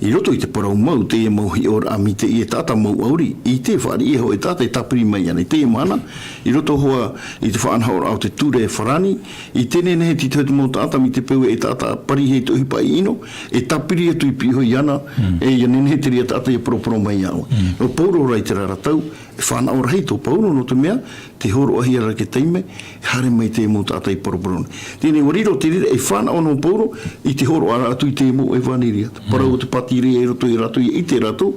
i roto i te parau mau, teie mau hiʻoraʻa mai teie taʻata mau ʻauri, ʻite e fāriʻi e hōʻē taʻata e tāpiri mai ana. I teie mahana, i roto hoʻi i te faʻanahoraʻa o te ture farāni, ʻite nehenehe te tahi atu mau taʻata mai te peu e taʻata parihia i te ʻohipa ʻino, e tāpiri atu i piʻi iho iāna, e ʻia nehenehe te reira taʻata ʻia poroporo mai iā ʻoe. Nō Pauro rā i terā ra tau, e fānaʻo rahi tō Pauro nō te mea, tē hōroʻahia ra te taime, e haere mai te mau taʻata i poroporo nei. Teie nei ʻua riro te reira e fānaʻo nō Pauro i te hōroʻa atu i te mau ʻevaneria. Parau o te pātireia i roto ia rātou, ʻia ʻite rātou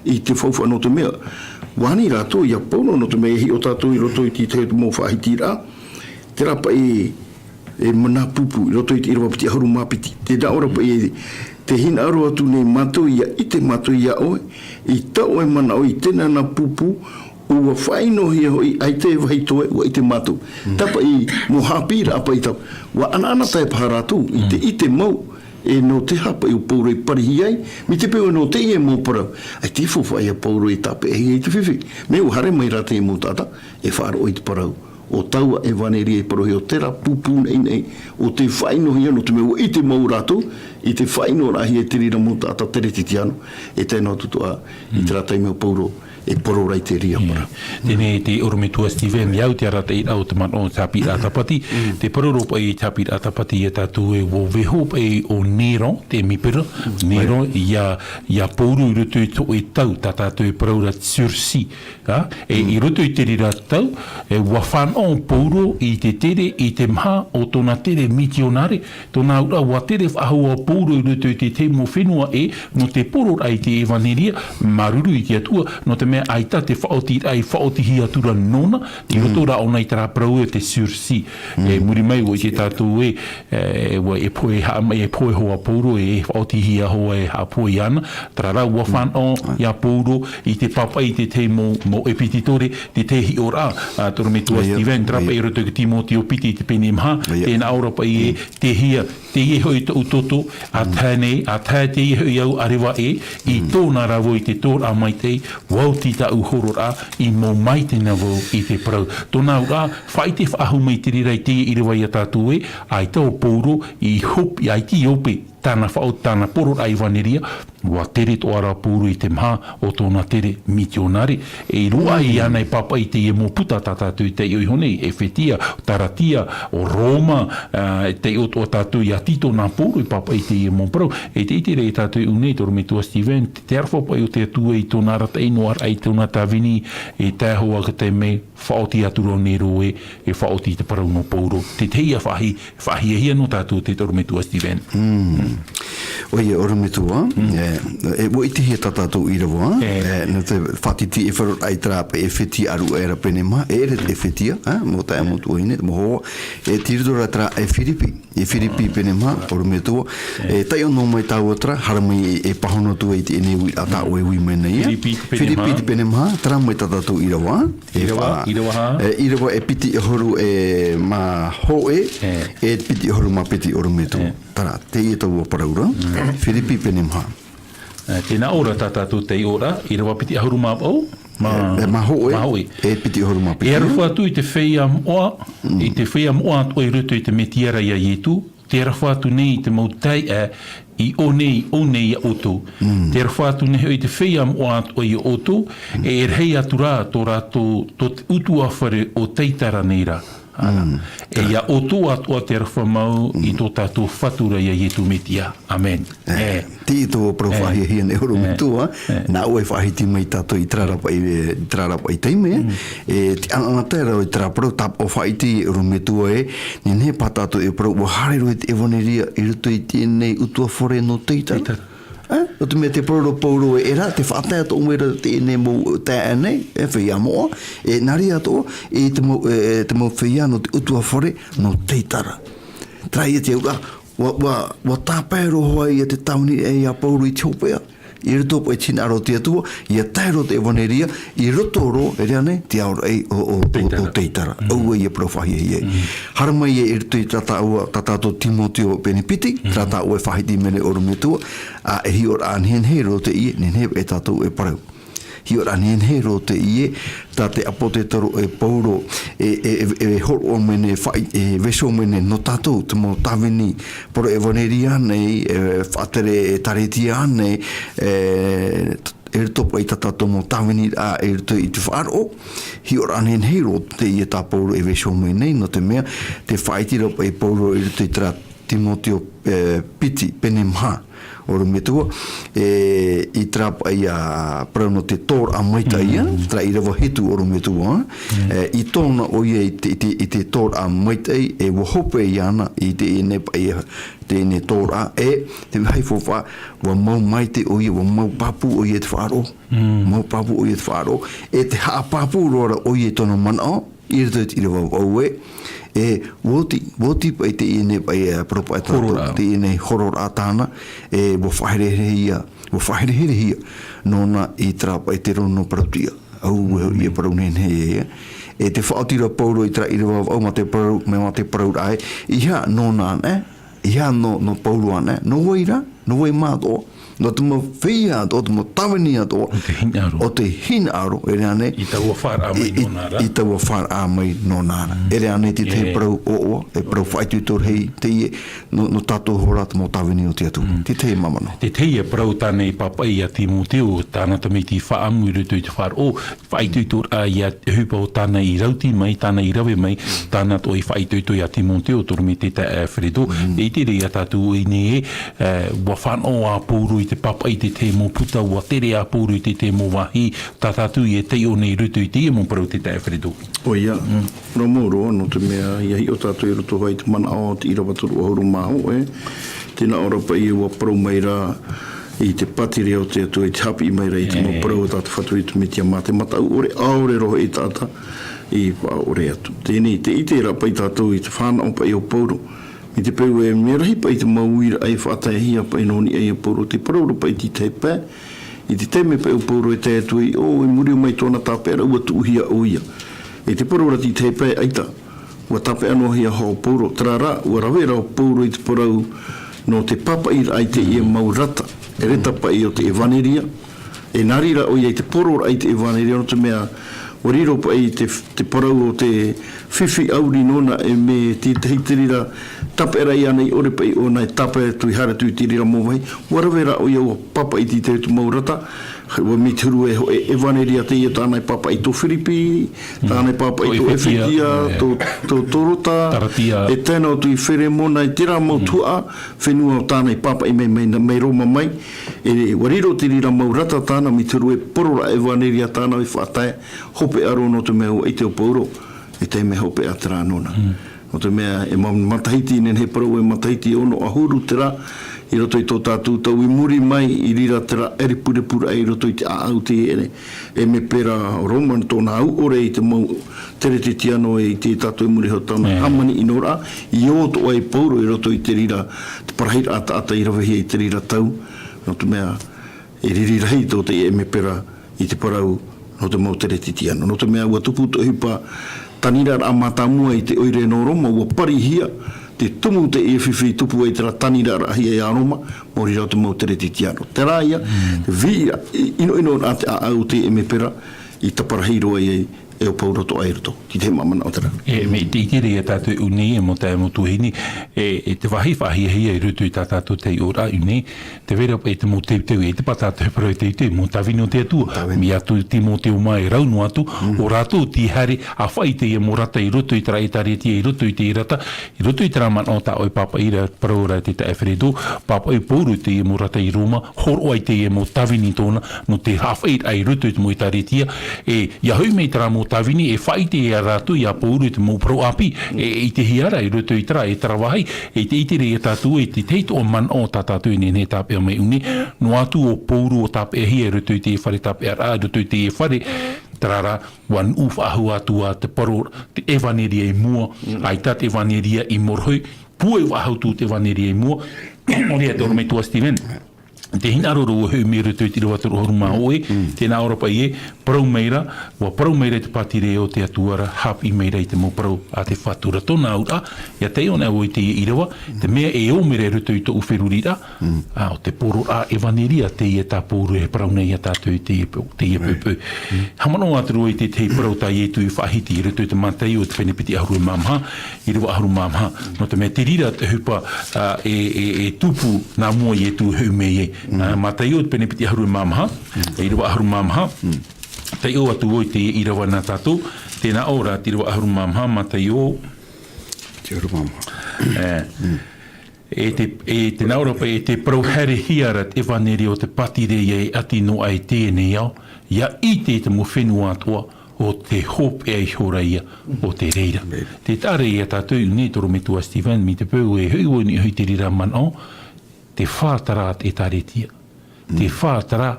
i te faufaʻa nō te mea. ʻUa ani rātou iā Pauro nō te mea e hiʻo tātou i roto i te tahi mau faʻahitiraʻa. Terā paʻi e mana pupu, i roto i te ʻīrava piti ʻahuru mā piti. Tē nā ʻō ra paʻi, tē hinaʻaro atu nei mātou, ʻia ʻite mātou iā ʻoe, i tā ʻoe manaʻo i teie nei pupu, ʻua faʻaʻinohia hoʻi, ʻaita e vāhi toe, ʻua ʻite mātou. Terā paʻi mau haʻapiʻiraʻa paʻi tāʻu. ʻUa ʻanaʻanatae paha rātou, i te ʻite mau, e nō te aha paʻi ʻo Pauro i parihia ai, mai te peu nō teie mau parau. ʻAita e faufaʻa iā Pauro e tāpeʻahia i te fifi. Mea ʻua haere mai rā teie mau taʻata, e faʻaroʻo i te parau. ʻO taua ʻevaneria i parauhia ʻo terā pupu naʻinaʻi, ʻo tē faʻaʻinohia nō te mea ʻua ʻite mau rātou, i te faʻaʻinoraʻahia e te reira mau taʻata Keretitiano, e tae noa atu atoʻa, i terā taime ʻo Pauro, e poro ra i te reira parau. Teie nei te ʻorometua Steven, i au te arataʻiraʻa o te manaʻo te haʻapiʻiraʻa tāpati, te parau roa paʻi te haʻapiʻiraʻa tāpati iā tātou e ʻua vaiiho paʻi ʻo Nero, te ʻemipera, Nero, iā, iā Pauro i roto i te hōʻē tau, tā tātou e parau ra sursis, ā, e, i roto i te reira tau, e, ʻua fānaʻo Pauro i te tere, i te maha o tōna tere mitionare, tōna auraʻa ʻua tere faʻahou ʻo Pauro i roto i te tahi mau fenua ē, nō te pororaʻa i te ʻevaneria, māuruuru i te Atua, nō te mea ʻaita te faʻaotiraʻa i faʻaotihia atu ra nōna, i roto rā ʻōna i terā parau e te sursis. E muri mai, ʻua ʻite tātou ē, e, ʻua, e pohe haʻamai, e pohe hoʻi ʻo Paulo, e faʻaotihia hoʻi e haʻapohe iāna, terā rā, ʻua fānaʻo ia Paulo i te pāpaʻi i te tahi mau, mau ʻepititore, te tahi hiʻoraʻa, ā, te ʻorometua Steven, terā paʻi i roto i te Timoteo piti i te pene maha, tē nā ʻō ra paʻi ē, tei hea, teie hoʻi tōʻu toto, ʻa tae nei, ʻa tae teie hoʻi au ʻa reva ē, i tōna ra vau i te tōraʻa maitaʻi, ʻua oti tāʻu hororaʻa, i mau maitaʻi na vau i te parau. Tōna auraʻa, faʻaʻite faʻahou mai te reira i teie ʻīrava ia tātou ē, ʻaita ʻo Paulo i Iope, ʻaita i Iope, tāna faʻaoti, tāna pororaʻa ʻevaneria, ʻua tere atoʻa ra Paulo i te maha o tōna tere mitionare. E roaʻa iāna e pāpaʻi i teie mau puta tā tātou i taiʻo iho nei, Efetia, Karatia, ʻo Roma, ā, e taiʻo atoʻa tātou ia Tito nā Paulo i pāpaʻi i teie mau parau. E te ʻite ra ia tātou i ʻō nei, te ʻorometua Steven, te, te aroha paʻi o te Atua i tōna arataʻi noa ra i tōna tāvini, e tae hoʻi ā ka tae mai, faʻaoti atu ra nei roa ē, e faʻaoti i te parau nō Paulo. Te tahi ia faʻahi-, faʻahiahia nō tātou te ʻorometua Steven. ʻOia, ʻorometua, e, e, ʻua ʻitehia tā tātou ʻīrava, e, nō te faʻatitiʻaifaraʻa i terā paʻi Efetia ʻāruʻe ra pene maha, e ʻere te Efetia, ā, mau taeaʻe, mau tuahine, mau hoa, e tei roto ra terā e Firipi, e Firipi pene maha, ʻorometua, e taiʻo noa mai tāua terā, haere mai e, e pāhono atu ai i teie nei uiraʻa tā ʻoe e ui mai nei, ā? Firipi te pene maha. Firipi te pene maha, terā mai tā tātou ʻīrava, e ʻīrava, fa-, ʻīrava hā? E, ʻīrava e piti ʻahuru e mā hōʻē, e piti ʻahuru mā piti, ʻorometua. Terā, teie taua parau ra. Firipi pene maha. E, tē nā ʻō ra tā tātou taiʻoraʻa, ʻīrava piti ʻahuru mā vaʻu, mā, e, e, mā hōʻē, mā hōʻē. E piti ʻahuru mā piti. E aroha atu i te feiā moʻa, i te feiā moʻa atoʻa i roto i te Metia ra ia Ietu, tē aroha atu nei i te mau taeaʻe i ʻō nei, i ʻō nei ia ʻoutou. Tē aroha atu nei hoʻi i te feiā moʻa atoʻa ia ʻoutou, e, e rahi atu rā tō rātou, tō te ʻutuāfare o Taitara nei rā. Ā, e ia ʻoutou atoʻa te aroha mau i tō tātou Fatu ra ia Ietu Metia. ʻĀmene. E, e. Teie taua parau faʻahiahia nei, ʻorometua, nā ʻoe e faʻahiti mai tātou i terā ra paʻi, i terā ra paʻi taime, e, te ʻanaʻanatae ra i terā parau, tāpaʻo faʻaʻite, ʻorometua ē, nehenehe paha tātou e parau, ʻua haere roa te ʻevaneria i roto i teie nei ʻutuāfare nō Taitara. Taitara. Ā, nō te mea tē parau ra Paulo ē, e rā, tē faʻatae atoʻa mai ra teie nei mau taeaʻe nei, e feiā moʻa, e nā reira atoʻa, e te mau, e, e te mau feiā nō te ʻutuāfare nō Taitara. Terā ia te auraʻa, ʻua, ʻua, ʻua tāpae roa ia te tāvini ia Paulo i te hopeʻa. I roto paʻi i te hinaʻaro o te Atua, ʻia tae roa te ʻevaneria, i roto roa, e rā nei, te aoraʻi o, o, o, o Taitara. Taitara. ʻAua ia parau faʻahiahia. Haere mai ia i roto i tā tāua, tā tātou Timoteo pene piti, terā tā ʻoe e faʻahiti mai nei ʻorometua, ā, e hiʻoraʻa nehenehe roa teie, nehenehe e tātou e parau. Hiʻoraʻa nehenehe roa teie, tā te ʻāpōsetolo e Paulo, e, e, e, e hōroʻa mai nei, faʻa-, e vaiiho mai nei nō tātou, te mau tāvini, parau ʻevaneria nei, e faʻatere ʻēkālesia nei, e, i roto paʻi i tā tātou mau tāviniraʻa, i roto i te faʻaroʻo, hiʻoraʻa nehenehe roa teie tā Paulo e vaiiho mai nei, nō te mea, tē faʻaʻite ra paʻi Paulo i roto i terā Timoteo, e, piti, pene maha, ʻorometua, e, i terā paʻi ia parau nō te tōraʻa maitaʻi, terā ʻīrava hitu ʻorometua, e, i tōna ʻoia i te, i te, i te tōraʻa maitaʻi, e ʻua hope iāna i teie nei paʻi, teie nei tōraʻa, e te vāhi faufaʻa, ʻua mau maitaʻi ʻoia, ʻua mau pāpū ʻoia i te faʻaroʻo. Mau pāpū ʻoia i te faʻaroʻo, e tē haʻapāpū roa ra ʻoia i tōna manaʻo, i roto i te ʻīrava vaʻu ē, e, ʻua oti, ʻua oti paʻi teie nei paʻi, e, parau paʻi tātou, hororaʻa. Teie nei hororaʻa tāna, e, ʻua faʻahereherehia, ʻua faʻahereherehia, nōna i terā paʻi te rōnō parau-tiʻa. ʻAua hoʻi e parau nehenehe ē, e. E tē faʻaoti ra Paulo i terā ʻīrava vaʻu mā te parau, mā te parauraʻa ē, ʻeiaha nōna anaʻe, ʻeiaha nō, nō Paulo anaʻe, nō vai rā, nō vai mā atoʻa, nō te mau feiā atoʻa, te mau tāvini atoʻa, o te hinaʻaro. O te hinaʻaro, e rā nei, i taua faʻaroʻo mai i, i, nōna ra. I taua faʻaroʻo mai nōna ra. E rā nei te tahi parau ʻoaʻoa, e parau faʻaitoito rahi, teie, nō, nō tātou hoʻi rā te mau tāvini o te Atua. Te tahi māmā nō. Te tahi e parau tāna i pāpaʻi ia Timoteo, tāna tamaiti faʻaʻamu i roto i te faʻaroʻo, faʻaitoitoraʻa ia te ʻohipa o tāna i rauti mai, tāna i rave mai, tāna atoʻa i faʻaitoito ia Timoteo, tō rā mai te taeaʻe Alfredo. E ʻite ra ia tātou i ʻō nei ē, e, ʻua fānaʻo ā Paulo i te pāpaʻi i te tahi mau puta, ʻua tere ā Paulo i te tahi mau vāhi, tā tātou e taiʻo nei i roto i teie mau parau te taeaʻe Alfredo. ʻOia, ʻua mau roa, nō te mea, ʻia hiʻo tātou i roto hoʻi i te manaʻo o te ʻīrava toru ʻahuru mā hōʻē, tē nā ʻō ra paʻi ē ʻua parau mai ra, I te pātireia o te Atua, i te haʻapiʻi mai ra i te mau parau a tā te Fatu i te Metia mā te mataʻu ʻore, ʻaore roa e taʻata i faʻaʻore atu. Teie, tē ʻite ra paʻi tātou i te fānaʻo paʻi o Paulo, mai te peu ē, mea rahi paʻi te mau uiraʻa e faʻataehia paʻi nō niʻa ia Paulo, tē parau ra paʻi i te tahi pae, i te taime paʻi o Paulo e tae atu ai ʻō, i muri mai tōna tāpeʻaraʻa ʻua tuʻuhia ʻoia. E tē parau ra i te tahi pae, ʻaita, ʻua tāpeʻa noa hia hoʻi Paulo, terā rā, ʻua rave ra Paulo i te parau nō te pāpaʻiraʻa i teie mau rata, e reta paʻi o te ʻevaneria, e nā reira ʻoia i te poroʻraʻa i te ʻevaneria, nō te mea, ʻua riro paʻi te, te parau o te fifi ʻauri nōna e mea tētahi te reira tāpeʻaraʻa iāna i ʻore paʻi ʻōna e tāpeʻa atu i haere atu i te reira mau vāhi, ʻua rave ra ʻoia ʻua pāpaʻi i te mau rata, ʻua mea te huru e hōʻē ʻevaneria teie tāna e pāpaʻi tō Firipi, tāna e pāpaʻi tō Efetia, tō, tō, tō Rota, Karatia. E tae noa atu i Feremona, i terā mau tuhaʻa fenua o tāna e pāpaʻi mai, mai, mai Roma mai, e, ʻua riro te reira mau rata tāna, mea te huru e poroʻraʻa ʻevaneria tāna e faʻatae, hopeʻa roa nō te mea ʻua ʻite ʻo Paulo, e taime hopeʻa terā nōna. Nō te mea, e ma-, matahiti, nehenehe e parau e matahiti ono ʻahuru terā, i roto i tō tātou tau i muri mai, i reira terā ʻerepurepuraʻa i roto i te ʻāʻau teie ʻere, ʻemepera o Roma, tōna au ʻore i te mau Teretetiano e ʻite tātou i muri iho i tāna hāmani ʻino ra, i ō atoʻa ai Paulo i roto i te reira, te parahiraʻa taʻata i ravehia i te reira tau, nō te mea, e riri rahi tō te ʻemepera i te parau nō te mau Teretetiano. Nō te mea ʻua tupu te ʻohipa taniraraʻa mātāmua i te ʻoire nō Roma, ʻua parihia te tumu teie fifi i tupu ai terā taniraraʻahia ia Roma, maori rā te mau Teretetiano. Terā ia, te vīʻiraʻa, i-, ʻinoʻino ra te ʻāʻau o te ʻemepera, i taparahi roa ai, e ʻo Paulo atoʻa i roto. Te tahi mau manaʻo terā. E, mea ʻite, ʻite ra ia tātou i ʻō nei, e mau taeaʻe, mau tuahine, e, e te vāhi faʻahiahia i roto i tā tātou taiʻoraʻa i ʻō nei, tē vai ra paʻi te mau teuteu, e te pata te parau teuteu, mau tāvini o te Atua. Tāvini. Mai atu Timoteo mā e rau noa atu, ʻo rātou tei haere, ʻa faʻaʻite i te mau rata i roto i terā ʻētāretia, i roto i te rata, i roto i terā manaʻo tā ʻoe pāpaʻi ra, parau ra te taeaʻe Feredo, pāpaʻi Paulo i te mau rata i Roma, hōroʻa i te mau tāvini tōna, nō te haʻafaʻiraʻa i roto i te mau ʻētāretia, e, ʻia hoʻi mai terā mau tāvini, e faʻaʻite ia rātou ia Paulo i te mau parau ʻāpī, e, e ʻitehia ra i roto i terā, e terā vāhi, e tē ʻite ra ia tātou, e te tahi atoʻa manaʻo tā tātou e nehenehe e tāpeʻa mai i ʻō nei, noa atu ʻo Paulo ʻua tāpeʻahia i roto i te fare tāpeʻaraʻa, i roto i te fare, terā rā, ʻua nuʻu faʻahou atu ā te parau, te ʻevaneria i mua, ʻaita te ʻevaneria i morohi, pūai faʻahou atu te ʻevaneria i mua, nō reira te ʻorometua Steven. Te hinaʻaro ra ʻua hoʻi mai i roto i te ʻīrava toru ʻahuru mā hōʻē, tē nā ʻō ra paʻi ē, parau mai ra, ʻua parau mai ra te pātireia o te Atua ra, haʻapiʻi mai ra i te mau parau a te Fatu ra. Tōna auraʻa, ʻia taiʻo anaʻe vau i teie ʻīrava, te mea e ō mai ra i roto i tōʻu feruriraʻa, ā, ʻo te poroʻraʻa ʻevaneria teie tā Paulo e parau nei ia tātou i teie peu, teie peu. Haʻamanaʻo atu ra vau i te tahi parau tā Ietu i faʻahiti i roto i te Mataio, te pene piti ʻahuru e mā maha, ʻīrava ʻahuru mā maha. Nō te mea te reira te ʻohipa, ā, e, e, e tupu nā mua Ietu e hoʻi mai ai. Ā, Mataio, te pene piti ʻahuru e mā maha, ʻīrava ʻahuru mā maha. Taiʻo atu vau i te ʻīrava nā tātou, tē nā ʻō ra te ʻīrava ʻahuru mā maha, Mataio. Te ʻahuru mā maha. E, e te, e tē nā ʻō ra paʻi, e tē parau haerehia ra te ʻevaneria o te pātireia e ʻati noa aʻe i teie nei ao, ʻia ʻite te mau fenua atoʻa, ʻo te hopeʻa ihora ia o te reira. Te taʻa ra ia tātou i ʻō nei, te ʻorometua Steven, mai te peu e hoʻi vau i niʻa i te reira manaʻo, te fā terā a te ʻētāretia. Te fā terā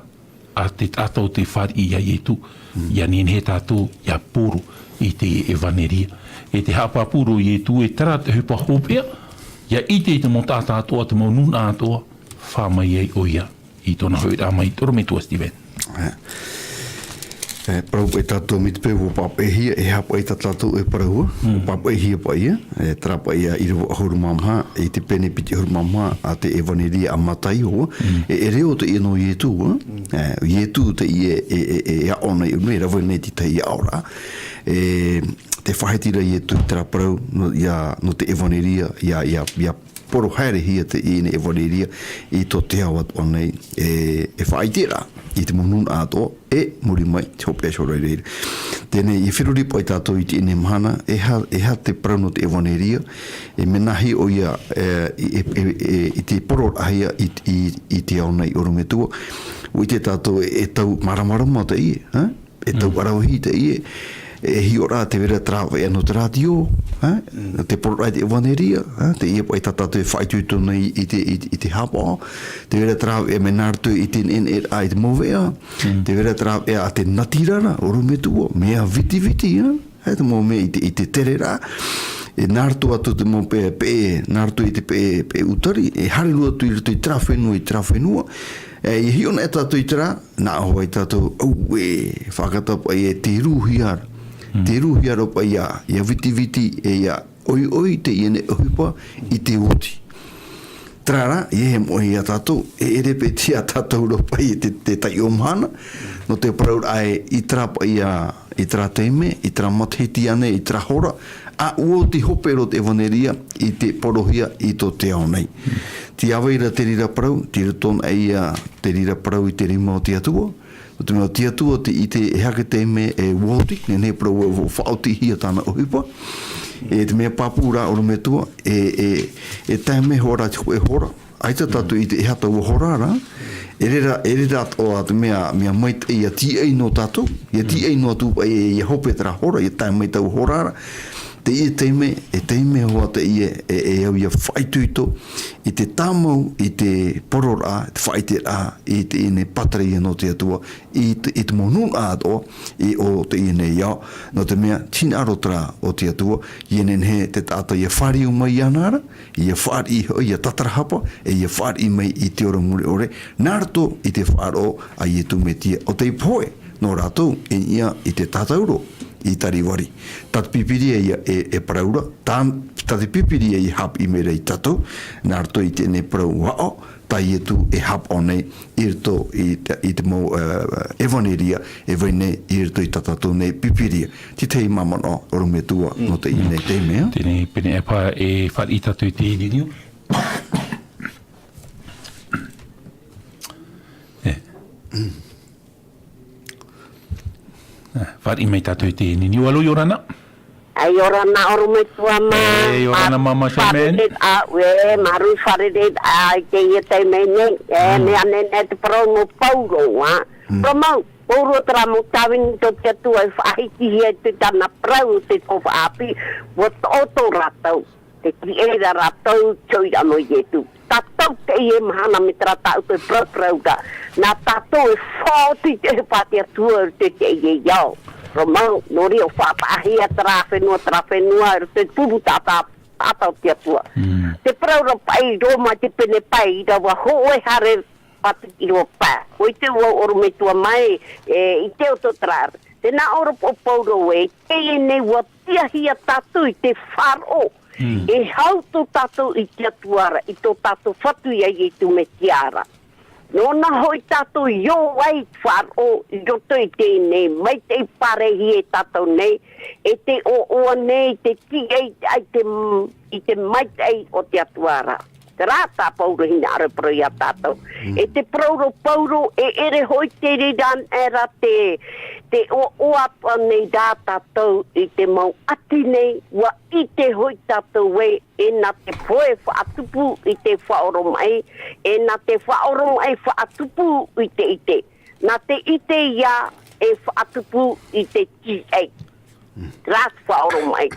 a te taʻata o tē fāriʻi ia Ietu, ʻia nehenehe tātou ʻia poro i te ʻevaneria. E tē haʻapāpū ra ʻo Ietu, e terā te ʻohipa hopeʻa, ʻia ʻite i te mau taʻata atoʻa, te mau nūnaʻa atoʻa, fā mai ai ʻoia i tōna hoʻiraʻa mai, te ʻorometua Steven. E, e, parau paʻi tātou mai te peu ʻua pāpaʻihia, e aha paʻi tā tātou e parau, ʻua pāpaʻihia paʻi ia, e, terā paʻi ia ʻīrava ʻahuru mā maha, i te pene piti ʻahuru mā maha a te ʻevaneria a Mataio, e, e reo teie nō Ietu, e, Ietu teie e, e, e, e aʻo nei, e rave nei i te tahi aʻoraʻa. E, tē faʻahiti ra Ietu i terā parau, nō, ʻia, nō te ʻevaneria, ʻia, ʻia, ʻia poro haerehia teie nei ʻevaneria i tō te ao atoʻa nei, e, e faʻaʻiteraʻa i te mau nūnaʻa atoʻa, e muri mai te hopeʻa ihora i reira. Teie nei, e feruri paʻi tātou i teie nei mahana, e aha, e aha te parau nō te ʻevaneria, e mea nāhea ʻoia, e, i, e, e, e, i te poroʻraʻahia i, i, i te ao nei ʻorometua, ʻua ʻite tātou e, e tau māramarama teie, ha? E tau ʻaravihi teie, E hiʻo rā, tē vai ra te rāveʻa nō te rātio, ā? Te poroʻraʻa i te ʻevanelia, ā? Teie paʻi tā tātou e faʻaitoito nei i te, i te, i te haʻapaʻo. Tē vai ra te rāveʻa mai nā roto i te neʻeneʻeraʻa i te mau veʻa. Tē vai ra te rāveʻa a te natirara, ʻorometua, mea vitiviti, ā? Ā, te mau mea i te, i te tereraʻa. E nā roto atu te mau pe-, peʻe, nā roto i te peʻe, peʻe ʻūtari, e haere noa atu i roto i terā fenua, i terā fenua. E, e hiʻo na e tātou i terā, nā ʻō ai tātou, auē, faʻakata paʻi e te rūhia ra. Te rūhia ra paʻi ia, ia vitiviti, e ia ʻoiʻoi teie nei ʻohipa i te oti. Terā rā, e moʻe ia tātou, e ʻere paʻi te ia tātou ra paʻi te, te taiʻo mahana, nō te parau ra e i terā paʻi ia, i terā taime, i terā matahiti ānei, i terā hora, ā, ʻua oti hope roa te ʻevanelia i te porohia i tō te ao nei. Tē vai ra te reira parau, tei roto na ia te reira parau i te rima o te Atua, nō te mea ʻo te Atua tē ʻite e aha te taime e ʻua oti, nehenehe parau e faʻaotihia tāna ʻohipa. E te mea pāpū rā ʻorometua, e, e, e taime hoʻi rā te hōʻē hora, ʻaita tātou i ʻite e aha taua hora ra, e reira, e reira atoʻa te mea, mea maitaʻi ia tīaʻi nō tātou, ia tīaʻi noa atu paʻi e, ia hope terā hora, ia tae mai taua hora ra, teie taime, e taime hoʻi teie, e, e au ia faʻaitoito, i te tāmau, i te poroʻraʻa, te faʻaʻiteraʻa, i teie nei pātireia nō te Atua, i te, i te mau nūnaʻa atoʻa, i ʻō teie nei ao, nō te mea, hinaʻaro terā o te Atua, ʻia nehenehe te taʻata ia fāriu mai iāna ra, ʻia fāriʻi hoʻi, ʻia tatarahapa, e ʻia fāriʻi mai i te ora mure ʻore, nā roto i te faʻaroʻo a Ietu Metia, ʻo tei pohe, nō rātou, e niʻa i te tātauro, i Tarivari. Tā te Pīpīria ia e, e parau ra, tā, tā te Pīpīria ia haʻapiʻi mai ra ia tātou, nā roto i teie nei parau aʻo, tā Ietu e haʻapaʻo nei, i roto i te, i te mau, ā, ʻevanelia, e vai nei, i roto i tā tātou nei Pīpīria. Te tahi mau manaʻo, ʻorometua, nō teie nei taime, ā? Teie nei, pēnei e fa-, e fāriʻi tātou i te niuniu. E. Ā, fāriʻi mai tātou i te niuniu. Alo, ʻia ora na. ʻAe, ʻia ora na ʻorometua mā. E, ʻia ora na māmā Charmaine. Fārerei ā, ē, māuruuru fārerei ā, i teie taime nei. E, mea nehenehe te parau nō Pauro, ā. Parau mau, Pauro terā mau tāvini tō te Atua e faʻahitihia i te tāna parau, te tō faʻaʻāpī, ʻua toʻotoʻo rātou. Te tīaʻi ra rātou, te hoʻiraʻa nō Ietu. Tātou teie mahana mai terā tāʻu e parauparau ra. Nā tātou e faʻaoti te ʻohipa a te Atua i roto i teie ao. Parau mau, nō reira ʻua faʻataʻahia terā fenua, terā fenua, i roto i te pupu taʻata, taʻata o te Atua. Te parau ra paʻi i Roma te pene pae, ʻīrava hōʻē haere pātiki ʻīrava pae. ʻUa ʻite vau ʻorometua mā, e, i te ʻoto terā. Tē nā ʻō ra paʻi ʻo Pauro ē, teie nei ʻua tiʻahia tātou i te faʻaroʻo. E hau tō tātou i te Atua ra, i tō tātou Fatu ia Ietu Metia ra. Nōna hoʻi tātou i ō ai i te faʻaroʻo i roto i teie nei maitaʻi pārahi e tātou nei, e te ʻoaʻoa nei, te tīaʻi i te, i te maitaʻi o te Atua ra. Terā tā Pauro hinaʻaro e parau ia tātou. E te parau ra Pauro, e ʻere hoʻi te reira anaʻe ra te, te ʻoaʻoa atoʻa nei rā tātou i te mau ʻati nei, ʻua ʻite hoʻi tātou ē, e nā te pohe faʻatupu i te faʻaoromaʻi, e nā te faʻaoromaʻi faʻatupu i te ʻite. Nā te ʻite ia e faʻatupu i te tīaʻi. Terā te faʻaoromaʻi.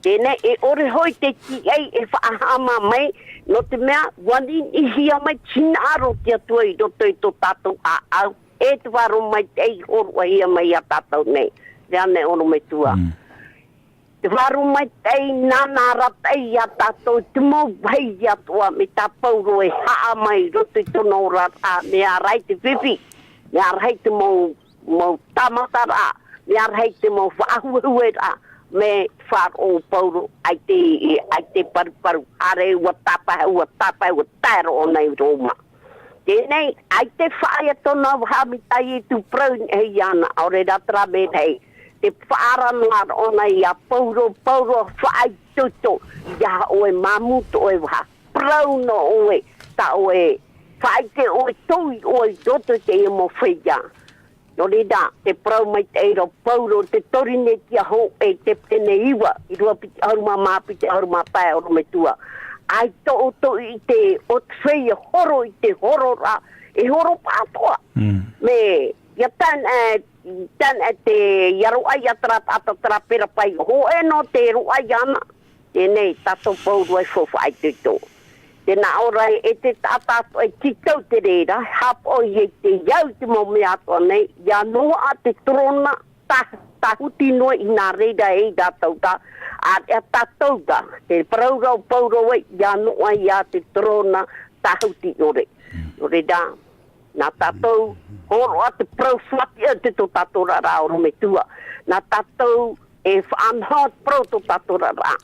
Teie nei, e ʻore hoʻi te tīaʻi e faʻahaʻamā mai, nō te mea, ʻua niniʻihia mai te hinaʻaro o te Atua i roto i tō tātou ʻāʻau, e te faʻaroʻo maitaʻi i hōroʻahia mai ia tātou nei. Terā nei ʻorometua. Te faʻaroʻo maitaʻi, nānā arataʻi ia tātou, te mau vāhi atoʻa, mai tā Pauro e haʻamā i roto i tōna oraraʻa, mea rahi te fifi, mea rahi te mau, mau tāmataraʻa, mea rahi te mau faʻahuehueraʻa, mai faʻaroʻo Pauro, ʻaita, ʻaita paruparu, haere ʻua tāpae, ʻua tāpae, ʻua tae roa ʻōna i Roma. Teie nei, ʻaita e faʻaea tōna vaha mai tā Ietu parau i niʻa iāna, ʻaore rā terā mea rahi. Te faʻaara noa ra ʻōna ia Pauro, Pauro, faʻaitoito, ʻeiaha ʻoe māmū tō ʻoe vaha. Parau noa ʻoe, tā ʻoe, faʻaʻite ʻoe, tau i ʻoe i roto i teie mau feiā. Nō reira, te parau maitaʻi ra ʻo Pauro, te Korinetia hōʻē, te pene iva, ʻīrava piti ʻahuru mā maha, piti ʻahuru mā pae, ʻorometua. ʻAita ʻoutou i ʻite, ʻo te feiā horo i te horo ra, e horo pāʻatoʻa. Mea, Ia tan, e, tan, e, te, ia roʻa ia tara, ata tara pera pai. Hoʻe no te roʻa ia ana. Tēnei, tātou pauroa i fō faʻaitoito. Tēnā ora e te taʻata atoʻa e tītau te reira, hāpaʻo ia i te au te mau mea atoʻa nei, ia noa te torona, ta, tahuti noa i nā reira e i rātou rā, a, a tātou rā, te parau rau pauroa ia noa ia te torona, tahuti nore. Nore rā, nā tātou, horoʻa te parau faʻatia te tō tātou rā, rā orometua. Nā tātou, e faʻanaho te parau tō tātou rā, rā.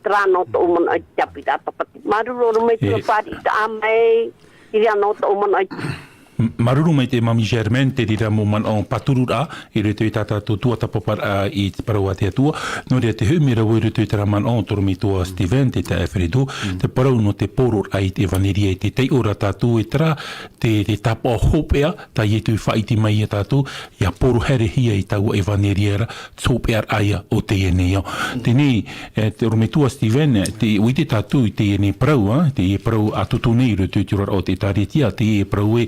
Terā nō tōʻu manaʻo i te apira tapati. Māuruuru orometua E. fāriʻiraʻa mai, terā nō tōʻu manaʻo i te M-, māuruuru maitaʻi Mami Germaine, te reira mau manaʻo pāturu rā, i roto i tā tātou tuatāpaparaʻa i te parau a te Atua. Nō reira te hoʻi mea rau i roto i terā manaʻo, tō orometua Steven, te taeaʻe Fredo, te parau nō te poroʻraʻa i te evaneria i te taiʻo ra tātou e terā, te, te tāpaʻo hopeʻa, tā Ietu i faʻaʻite mai ia tātou, ia poro haerehia i taua evaneria ra, te hopeʻaraʻa ia o teie nei ao. Tēnei, e, te orometua Steven, e, te, ʻua ʻite tātou i teie nei parau, a, teie parau ʻātutu nei i roto i te oraraʻa o te ʻĒtārētia, teie parau e,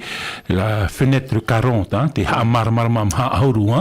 la fenêtre quarante, a, te haʻamāramarama maha ʻahuru, a,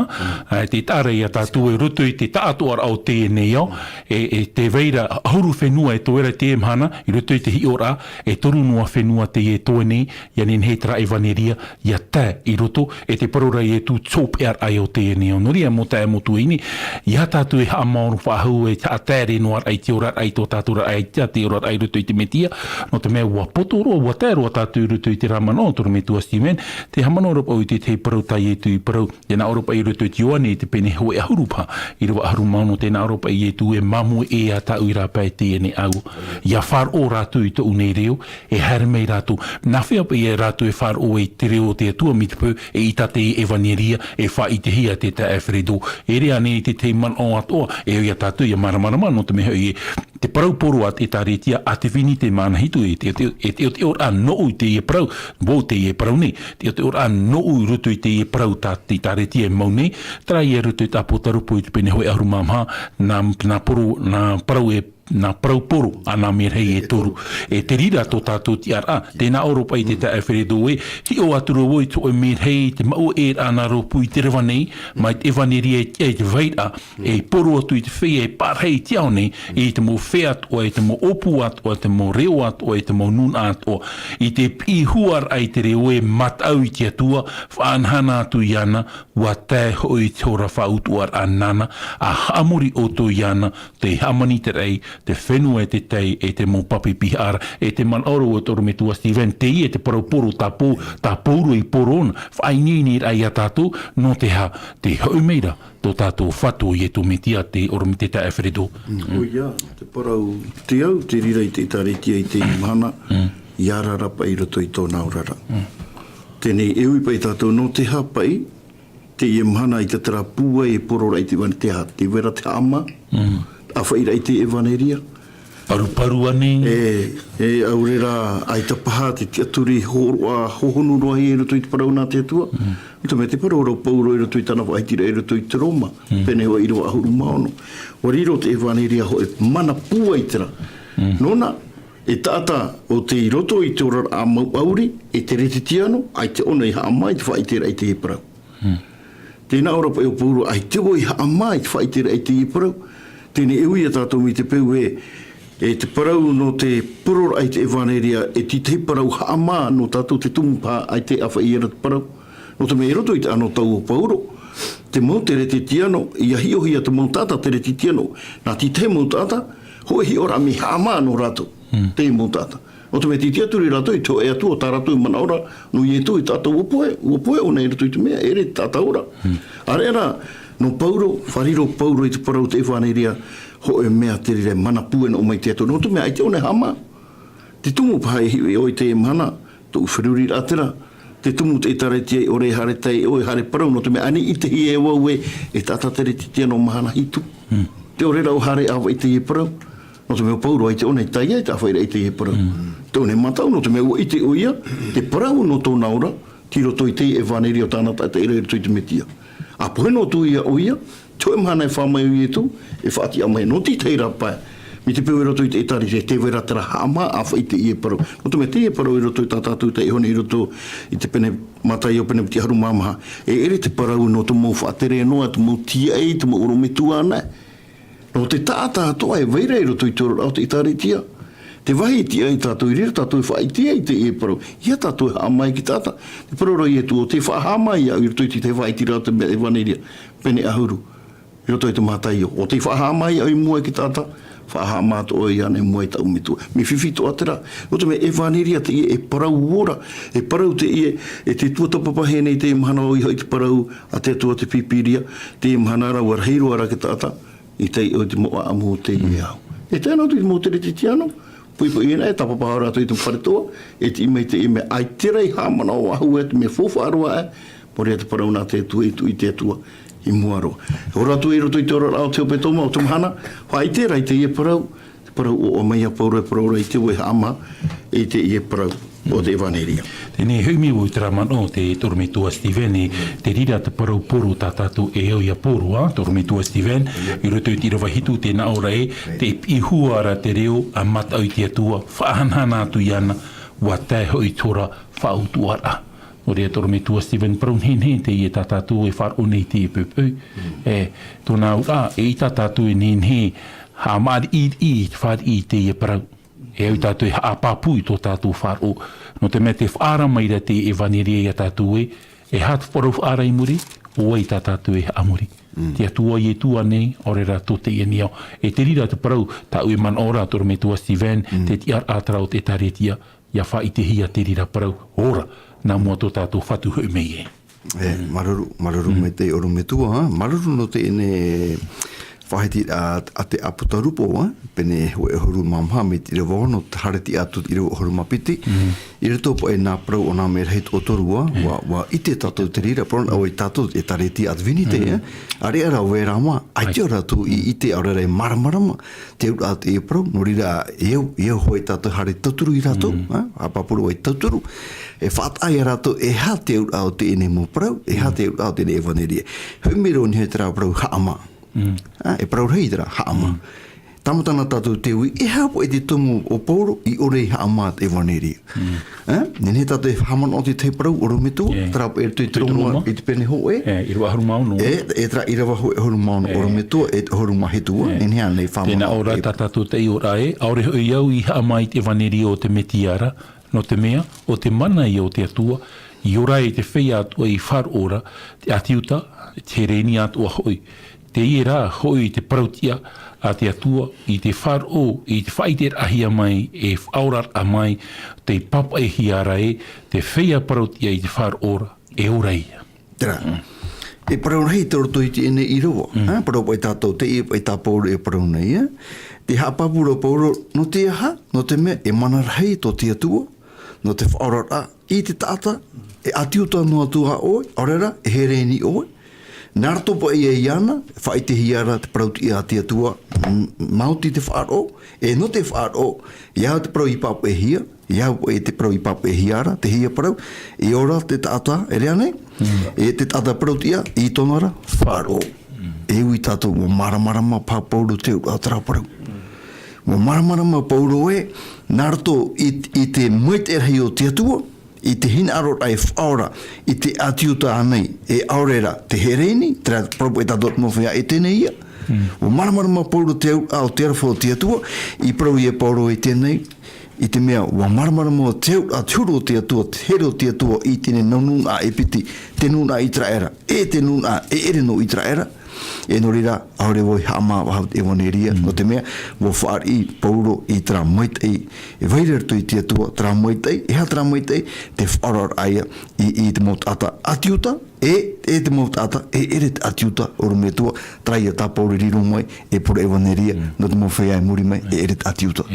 e, te taʻa ra ia tātou e roto i te taʻatoʻaraʻa o teie nei ao, e, e tē vai ra ʻahuru fenua e toe ra i teie mahana, i roto i te hiʻoraʻa, e toru noa fenua teie e toe nei, ʻia nehenehe terā evaneria, ʻia tae i roto, e te parau ra Ietu te hopeʻaraʻa o teie nei ao. Nō reira mau taeaʻe, mau tuahine, ʻeiaha tātou e haʻamaoro faʻahou e haʻataere noa raʻa i te oraraʻa i tō tātou ra, i te, te oraraʻa i roto i te Metia, nō te mea ʻua poto roa, ʻua tae roa tātou i roto i terā manaʻo, tō orometua Steven, tē haʻamanaʻo ra paʻi i te, te parau tā Ietu i parau, tēnā ʻō ra paʻi i roto i te Ioane, i te pene hōʻē ʻahuru paha, ʻīrava ʻahuru mā ono, tēnā ʻō ra paʻi Ietu e māmoe ʻē ia tāʻu i rāpae i teie nei ʻāua. ʻIa faʻaroʻo rātou i tōʻu nei reo, e haere mai rātou. Nā hea paʻi ia rātou e faʻaroʻo i te reo o te Atua mai te peu e ʻita te evaneria e faʻaʻitehia te taeaʻe Fredo. E ʻere ānei te tahi manaʻo atoʻa, e au ia tātou ʻia māramarama, nō te mea hoʻi e te parau poro a te ʻĒtārētia, a te Vini te Mana Hitu, e te, te, e te, te ora nōʻu i teie parau, vau teie parau nei, te, te ora nōʻu i roto i teie parau tā te ʻĒtārētia e mau nei, terā ia roto i te ʻĀpōtarupo i te pene hōʻē ʻahuru mā maha, nā, nā poro, nā parau e nā parau poro a nā merahi e toru. E te reira tō tātou tiʻaraʻa, tēnā ʻō ra paʻi te taeaʻe Fredo e, hiʻo atu ra vau i te hōʻē merahi, te maʻua ʻē ra nā rōpū i te reva nei, mai te evaneria i te, i te vairaʻa, e poro atu i te feiā e pārahi i te ao nei, i te mau feiā atoʻa, i te mau ʻōpū atoʻa, i te mau reo atoʻa, i te mau nūnaʻa atoʻa. I te piʻi huaraʻa i te reo e mataʻu i te Atua, faʻahanahana atu iāna, ʻua tae hoʻi te hora faʻautuʻaraʻa nāna, ʻa haʻamori ʻoutou iāna, te hāmaniraʻa, te fenua e te tai, e te mau pape pihaʻa ra, e te manaʻo ra vau tō orometua Steven, teie te parau poro tā pou, tā Pauro i poro na, faʻaineineraʻa ia tātou, nō te aha, tē hoʻi mai ra, tō tātou Fatu ʻo Ietu Metia, tō orometua taeaʻe Fredo. ʻOia, te parau, te au, te reira i te ʻĒtārētia i teie mahana, ʻia ara ra paʻi i roto i tōna oraraʻa. Teie nei, e ui paʻi tātou, nō te aha paʻi, teie mahana i te tatarapūai e poro ra i te vāhi te aha, tē vai ra te haʻamā, ʻāfaʻiraʻa i te evaneria. Paruparu ānei. E, e ʻaore rā, ʻaita paha te tiʻaturi hōroʻa, hohonu roa hia i roto i te parau nā te Atua. Nō te mea te parau ra Pauro i roto i tāna faʻahitiraʻa i roto i te Roma, pene hōʻē ʻīrava ʻahuru mā ono. ʻUa riro te evaneria hōʻē mana pūai terā. Nōna, e taʻata ʻo tē i roto i te oraraʻa mau ʻauri, e te rētitiano, ʻaita ʻōna i haʻamā i te faʻaʻiteraʻa i teie parau. Tēnā ʻō ra paʻi ʻo Pauro, ʻaita vau i haʻamā i te faʻaʻiteraʻa i teie parau. Teie nei e ui ia tātou mai te peu ē, e te parau nō te pororaʻa i te evaneria, e te tahi parau haʻamā nō tātou te tumu paha ʻaita e ʻāfaʻi ia ra te parau. Nō te mea i roto i te anotau o Pauro, te mau Teretiano, ʻia hiʻohia te mau taʻata Teretiano, nā te tahi mau taʻata, hōʻē hiʻoraʻa mea haʻamā nō rātou, te mau taʻata. Nō te mea tē tiʻaturi rātou i te hōʻē Atua, tā rātou i manaʻo ra, nō Ietu e taʻata ʻua pohe, ʻua pohe ʻōna i roto i te mea, ʻeʻere te taʻata ora. ʻĀreʻa rā, nō Pauro, fāriro Pauro i te parau te evaneria, hōʻē mea te reira e mana pūai noa mai te Atua. Nō te mea ʻaita ʻōna e haʻamā. Te tumu paha e hiʻo ʻoe i teie mahana, tōʻu feruriraʻa terā, te tumu te ʻĒtārētia ʻaore e haere tae ʻoe, haere parau, nō te mea ʻānei i ʻitehia e vau ē, e taʻata Teretiano mahana hitu. Tē ʻore ra ʻoe haere ʻāvaʻe i teie parau. Nō te mea ʻo Pauro ʻaita ʻōna i tae ai te ʻāfaʻiraʻa i teie parau. Tē ʻōna e mataʻu, nō te mea ʻua ʻite ʻoia, te parau nō tōna ora, tei roto i te evaneria o tāna taʻata i roto i te Metia. ʻA pohe noa atu ia ʻoia, te hōʻē mahana e fā mai o Ietu, e faʻatiʻa mai, nō te tahi rāpae. I te peu i roto i te ʻĒtārētia, tē vai ra terā haʻamā ʻa faʻaʻite i teie parau. Nō te mea teie parau i roto i tā tātou taiʻo nei i roto i te pene, Mātaio pene piti ʻahuru mā maha. E ʻere te parau nō te mau faʻatere noa, te mau tīaʻi, te mau ʻorometua anaʻe. Nō te taʻata atoʻa e vai ra i roto i te oraraʻa o te ʻĒtārētia. Te vāhi e tiʻa ai tātou, i reira tātou e faʻaʻite ai i teie parau. ʻEiaha tātou e haʻamā i te taʻata. Te parau ra a Ietu, ʻo tē faʻahaʻamā iāʻu i roto i te, te faʻaiteraʻa o te ʻEvaneria. Pene ʻahuru. I roto i te Mātaio. ʻO tē faʻahaʻamā iāʻu i mua i te taʻata, faʻahaʻamā atoʻa iāna i mua i tāʻu Metua. Mea fifi atoʻa terā. Nō te mea ʻEvaneria teie, e parau ora, e parau teie, e te tuatāpapa nei teie mahana ʻoia hoʻi te parau a te Atua, te Pīpīria, teie mahana ra ʻua rahi roa ra te taʻata i taiʻo i te mau ʻāʻamu o teie ao. E tae noa atu i te mau teretetiano, poʻipoʻi anaʻe, e tāpapa hoʻi rātou i te fare toa, e tiʻi mai teie mea, ʻaita rā i haʻamanaʻo faʻahou atu, mea faufaʻa roa aʻe, mō reira te parau nā te Atua, i tuʻu i te Atua i mua roa. E ora atu i roto i te oraraʻa o te hepetoma, o te mahana, faʻaʻite ra i teie parau, te parau ʻoaʻoa mai a Pauro, e parau ra i te ʻua haʻamā i teie parau o te ʻEvaneria. Teie nei, e hoʻi mai vau i terā manaʻo, te ʻorometua Stephen, e te reira te parau poro tā tātou e au iā Pauro, ā, te ʻorometua Stephen, i roto i te ʻīrava hitu, tē nā ʻō ra ē, tē piʻihia ra te reo a mātau i te Atua, faʻahanahana atu iāna, ʻua tae hoʻi te hora faʻautuʻaraʻa. Nō reira te ʻorometua Stephen, parau nehenehe teie tā tātou e faʻaroʻo nei i teie poʻipoʻi. E, tōna auraʻa, eʻita tātou e nehenehe, haʻamāriʻiriʻi, i te fāriʻi i teie parau. E au tātou e haʻapāpū i tō tātou faʻaroʻo. Nō te mea tē faʻaara mai ra te ʻEvaneria iā tātou ē, e aha te parau faʻaara i muri, ʻo vai tā tātou e haʻamori. Te Atua Ietu ānei, ʻaore rā tō teie nei ao. E te reira te parau, tāʻu e manaʻo ra, te ʻorometua Stephen, te tiʻaraʻa terā o te ʻĒtārētia, ʻia faʻaʻitehia te reira parau, ora, nā mua tō tātou Fatu hoʻi mai ē. E, māuruuru, māuruuru maitaʻi ʻorometua, ā, māuruuru nō teie faʻaiteraʻa a te ʻApotarupo, ā, pene hōʻē ʻahuru mā maha mai te ʻīrava ono, haere tiʻa atu te ʻīrava ʻahuru mā piti. I roto paʻi i nā parau ʻo nā mea rahi toʻotoru, ā, ʻua, ʻua ʻite tātou te reira, parau nā ʻoe tātou, ʻĒtārētia a te Divinité, ā. ʻĀreʻa rā ʻo vērā mā, ʻaita rātou i ʻite, ʻaore rā e māramarama, te auraʻa o teie parau, nō reira, e au, e au hoʻi tātou haere tauturu ia rātou, ā, haʻapāpū vau i tauturu, e faʻataʻa ia rātou, e aha te auraʻa o teie mau parau, e aha te auraʻa o teie ʻEvaneria. Hoʻi mai roa nei terā parau haʻamā. Ā, e parau rahi terā, haʻamā. Tāmata na tātou te ui, e aha paʻi te tumu o Pauro i ʻore i haʻamā te ʻEvaneria. Ā, nehenehe tātou e haʻamanaʻo i te tahi parau, ʻorometua, terā paʻi i roto i te Roma, i te pene hōʻē. E, ʻīrava ʻahuru mā ono. E, e terā ʻīrava hōʻē ʻahuru mā ono, ʻorometua, e ʻahuru mā hitu, ā, nehenehe ānei e faʻamanaʻo. Tē nā ʻō ra tā tātou taiʻo ra ē, ʻaore hoʻi au i haʻamā i te ʻEvaneria o te Metia ra, nō te mea, ʻo te mana ia o te Atua, i ora ai te feiā atoʻa i faʻaroʻo ra, te ʻĀti Iuta, te Hereni atoʻa hoʻi. Teie rā hoʻi te parauʻtiʻa a te Atua i te faʻaroʻo, i te faʻaʻiteraʻahia mai, e faʻaoraraʻa mai, tei pāpaʻihia ra ē, te feiā parauʻtiʻa i te faʻaroʻo ra, e ora ia. Terā. E parau rahi tō roto i teie ʻīrava, ā, parau paʻi tātou, teie paʻi tā Pauro e parau nei, ā. Te haʻapāpū ra Pauro, nō te aha, nō te mea, e mana rahi tō te Atua, nō te faʻaoraraʻa, i te taʻata, e ʻĀti Iuta noa atu ā ʻoe, ʻaore rā, e Hereni ʻoe. Nā roto paʻi ia iāna, faʻaʻitehia ra te parauʻtiʻa a te Atua, m-, maoti te faʻaroʻo, e nō te faʻaroʻo, e aha te parau i pāpaʻihia, e aha paʻi te parau i pāpaʻihia ra, te hia parau, e ora te taʻata, e rave ānei, e te taʻata parauʻtiʻa, i tōna ra, faʻaroʻo. E ui tātou, ʻua māramarama paha Pauro i te auraʻa o terā parau. ʻUa māramarama Pauro ē, nā roto i, i te maitaʻi rahi o te Atua, i te hinaʻaro ra e faʻaora, i te ʻĀti Iuta ānei, e ʻaore rā, te Hereni, terā parau paʻi tā tātou mau feiā Hetene ia. ʻUa māramarama Pauro i te auraʻa o te aroha o te Atua, i parau ia Pauro i teie nei, i te mea, ʻua māramarama i te auraʻa, te huru o te Atua, te here o te Atua, i teie nūnaʻa e piti, te nūnaʻa ʻĪteraʻera, e te nūnaʻa e ʻere nō ʻĪteraʻera, e nō reira, ʻaore vau i haʻamā faʻahou i te ʻEvaneria, nō te mea, ʻua fāriʻi Pauro i terā maitaʻi, e vai ra i roto i te Atua, terā maitaʻi, e aha terā maitaʻi, te faʻaoraraʻa ia i, i te mau taʻata ʻĀti Iuta, e, e te mau taʻata, e ʻere te ʻĀti Iuta, ʻorometua, terā ia tā Pauro i riro mai, e parau ʻEvaneria, nō te mau feiā i muri mai, e ʻere te ʻĀti Iuta.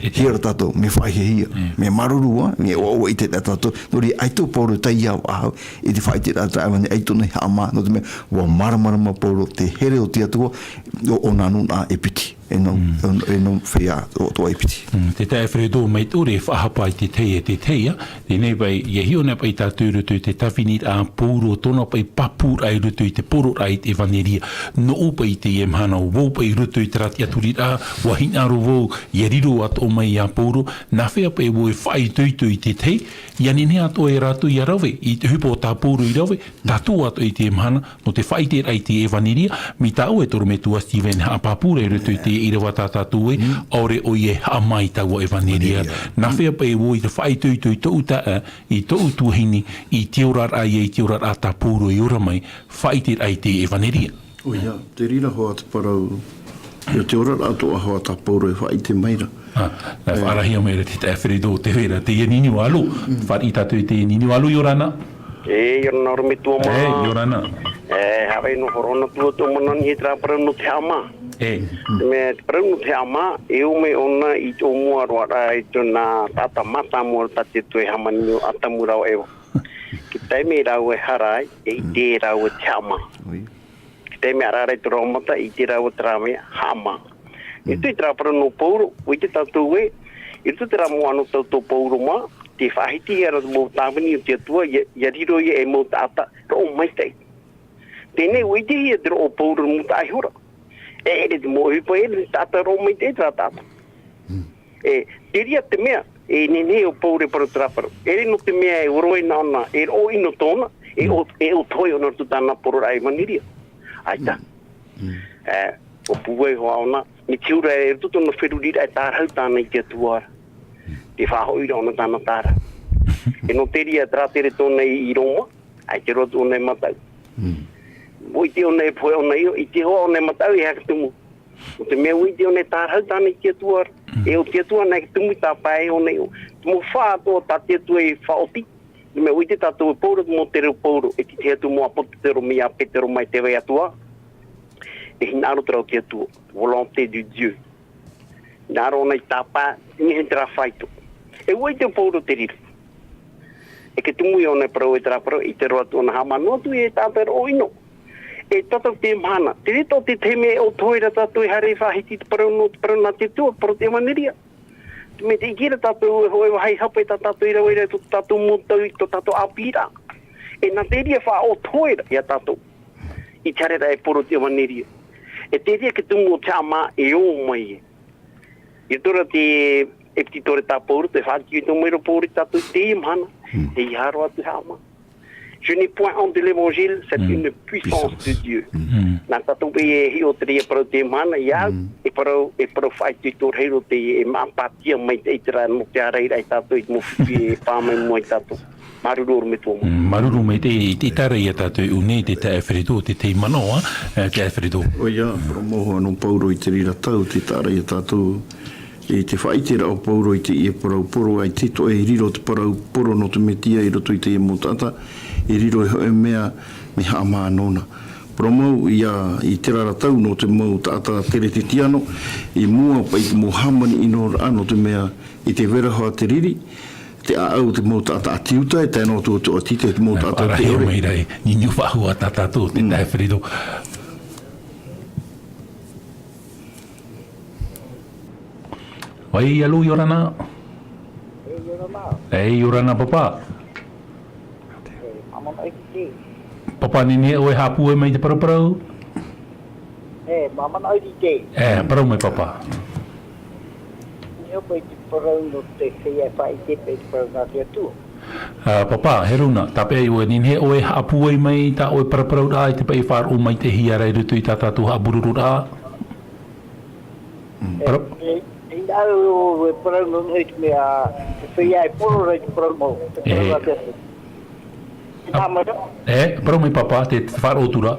Hia ra tātou, mea faʻahiahia, mea māuruuru, mea ʻoaʻoa i te taʻata tātou, nō reira ʻaita ʻo Pauro e taiā faʻahou, i te faʻaʻiteraʻa a te ʻEvaneria, ʻaita ʻōna i haʻamā, nō te mea, ʻua māramarama Pauro i te here o te Atua, ʻo, ʻōna nūnaʻa e piti. E nō, e nō feiā atoʻa e piti. Te taeaʻe Alfredo, mai te ʻore e faʻahapa i te tahi e te tahi, ā. Teie nei paʻi, ʻia hiʻo na paʻi tātou i roto i te tāviniraʻa pauroa, tōna paʻi pāpūraʻa i roto i te pororaʻa i te ʻevaneria. Nōʻu paʻi i teie mahana, ʻo vau paʻi i roto i terā tiʻaturiraʻa, ʻua hinaʻaro vau, ʻia riro atoʻa mai iā Pauro, nā hea paʻi vau e faʻaitoito i te tahi, ʻia nehenehe atoʻa e rātou ʻia rave, i te ʻohipa tā Pauro i rave, tātou atoʻa i teie mahana, nō te faʻaʻiteraʻa i te ʻevaneria, mai tāʻu e te ʻorometua Steven haʻapāpū ra i roto i te ʻīrava tā tātou ē, ʻaore ʻoia e haʻamā i taua ʻevaneria. Nā hea paʻi vau i te faʻaitoito i tōʻu taeaʻe, i tōʻu tuahine, i te oraraʻa ïa, i te oraraʻa tā Pauro i ora mai, faʻaʻiteraʻa i te ʻevaneria. ʻOia, te reira hoʻi te parau, ʻia te oraraʻa atoʻa hoʻi tā Pauro e faʻaʻite mai ra. Ā, e faʻarahia mai ra te taeaʻe Alfredo, tē vai ra teie niuniu, alo. Fāriʻi tātou i teie niuniu, alo, ʻia ora na. E, ʻia ora na ʻorometua mā. E, ʻia ora na. E, haere noa roa atu tō ʻoe mana i niʻa i terā parau nō te haʻamā. E. Te mea, te parau nō te haʻamā, e ʻō mai ʻōna i tō mua roa ra, i tōna taʻata mātāmua ra tā te Atua e hāmani ʻo Atamu rāua ʻo Eva. Te taime rāua e hara ai, e ʻite rāua te haʻamā. Te taime ʻaraʻara i te roimata, i ʻite rāua terā mea, haʻamā. I roto i terā parau nō Pauro, ʻua ʻite tātou ē, i roto i terā moʻa nō tātou Pauro mā, tē faʻahitihia ra te mau tāvini o te Atua, ʻia, ʻia riro ïa ei mau taʻata roʻo maitaʻi. Teie nei, ʻua ʻitehia te roʻo o Pauro mau taʻata ihora. E ʻere te mau ʻohipa, e ʻere te taʻata roʻo maitaʻi terā taʻata. E, te reira te mea, e nehenehe ʻo Pauro e parau terā parau. E ʻere nō te mea e ʻoroʻi na ʻōna, e roʻo ʻino tōna, e ʻō, e ʻōtohe ʻōna i roto i tāna pororaʻa ʻevaneria. ʻAita. E, ʻua pūai hoʻi ʻōna, mai te huru ra e roto tōna feruriraʻa e tārahu tāna i te Atua ra. Tē faʻahoʻi ra ʻōna tāna tārahu. E nō te reira terā tere tōna i, i Roma, ʻaita roa atu ʻōna e mataʻu. ʻUa ʻite ʻōna e pohe ʻōna io, ʻite hoʻi ʻōna e mataʻu e aha ka tumu. Nō te mea ʻua ʻite ʻōna e tārahu tāna i te Atua ra. E ʻo te Atua anaʻe e tumu i tāpae ʻōna io. Te mau fā atoʻa tā te Atua e faʻaoti. Te mea ʻua ʻite tātou e Pauro, te mau tere o Pauro, e te tahi atu mau ʻāpōsetolo mai iā Petero mai te vai atoʻa. E hinaʻaro terā o te Atua, volonté de Dieu. Hinaʻaro ʻōna i tāpae, i niʻa i terā faito. E ʻua ʻite ʻo Pauro te reira. E ke tumu ïa ʻōna e parau e terā parau, ʻite roa atu ʻōna haʻamā noa atu e taʻata roʻo ʻino. E tātou teie mahana, te reira atoʻa te tahi mea e ʻōtohe ra tātou e haere e faʻahiti te parau nō, te parau nā te Atua, parau te ʻevaneria. Te mea tē ʻite ra tātou e hōʻē vāhi hape tā tātou i rave ra i tō tātou mau tau, i tō tātou ʻāpīraʻa. E nā te reira e faʻaʻōtohe ra iā tātou. I te haereraʻa e Pauro te ʻevaneria. E te reira te tumu o te haʻamā e ō mai. I roto ra te ʻepititore tā Pauro, tē faʻaʻite mai ra ʻo Pauro iā tātou i teie mahana, tē ʻihaʻa roa te haʻamā. Ce n'est point honte de l'évangile, c'est une puissance de Dieu. Nā tātou paʻi e hiʻo te reira parau teie mahana, iā au, e parau, e parau faʻaitoito rahi roa teie, e māʻa pātia maitaʻi terā nō te ārairaʻa ia tātou, i te mau fifi e pā mai mua ia tātou. Māuruuru ʻorometua mā. Mm, māuruuru maitaʻi, i te, i te ʻiteraʻa ia tātou i ʻō nei, te taeaʻe Alfredo, te tahi manaʻo, ā, e, te taeaʻe Alfredo. ʻOia, parau mau hoʻi nō Pauro i te reira tau, te ʻiteraʻa ia tātou, i te faʻaʻiteraʻa o Pauro i teie parau poro, ʻaita e toʻo e riro te parau poro nō te Mesia i roto i teie mau taʻata, e riro e hōʻē mea mea haʻamā nōna. Parau mau ia, i terā ra tau nō te mau taʻata Keresetiano, i mua paʻi i te mau hāmani ʻino ra nō te mea i te vera hoʻi te riri, te ʻāʻau te mau taʻata ʻāti Iuta, e tae noa atu ʻo te ʻāti, te mau taʻata ʻāti ʻore. Mai ra, e niuniu faʻahou ā tā tātou, te taeaʻe Alfredo. Vai, alo, ʻia ora na. E, ʻia ora na. E, ʻia ora na, pāpā. E, māmā mai ki te. Pāpā, nehenehe ʻoe e haʻapūai mai te paraparau. E, māmā mai ki te. E, parau mai, pāpā. Nehenehe paʻi te parau nō te feiā e faʻaʻite paʻi te parau nā te Atua. Ā, pāpā, Heruna, tāpeʻa iā ʻoe, nehenehe ʻoe e haʻapūai mai tā ʻoe paraparauraʻa i te paʻi faʻaroʻo maitaʻihia ra i roto i tā tātou haʻapurororaʻa. Mm. Parau. E, e, e, au, e parau noa nei te mea, te feiā e poro ra i te parau mau, te parau nā te Atua. E, nā mai ra. E, parau mai pāpā, te, te faʻaroʻo atu ra.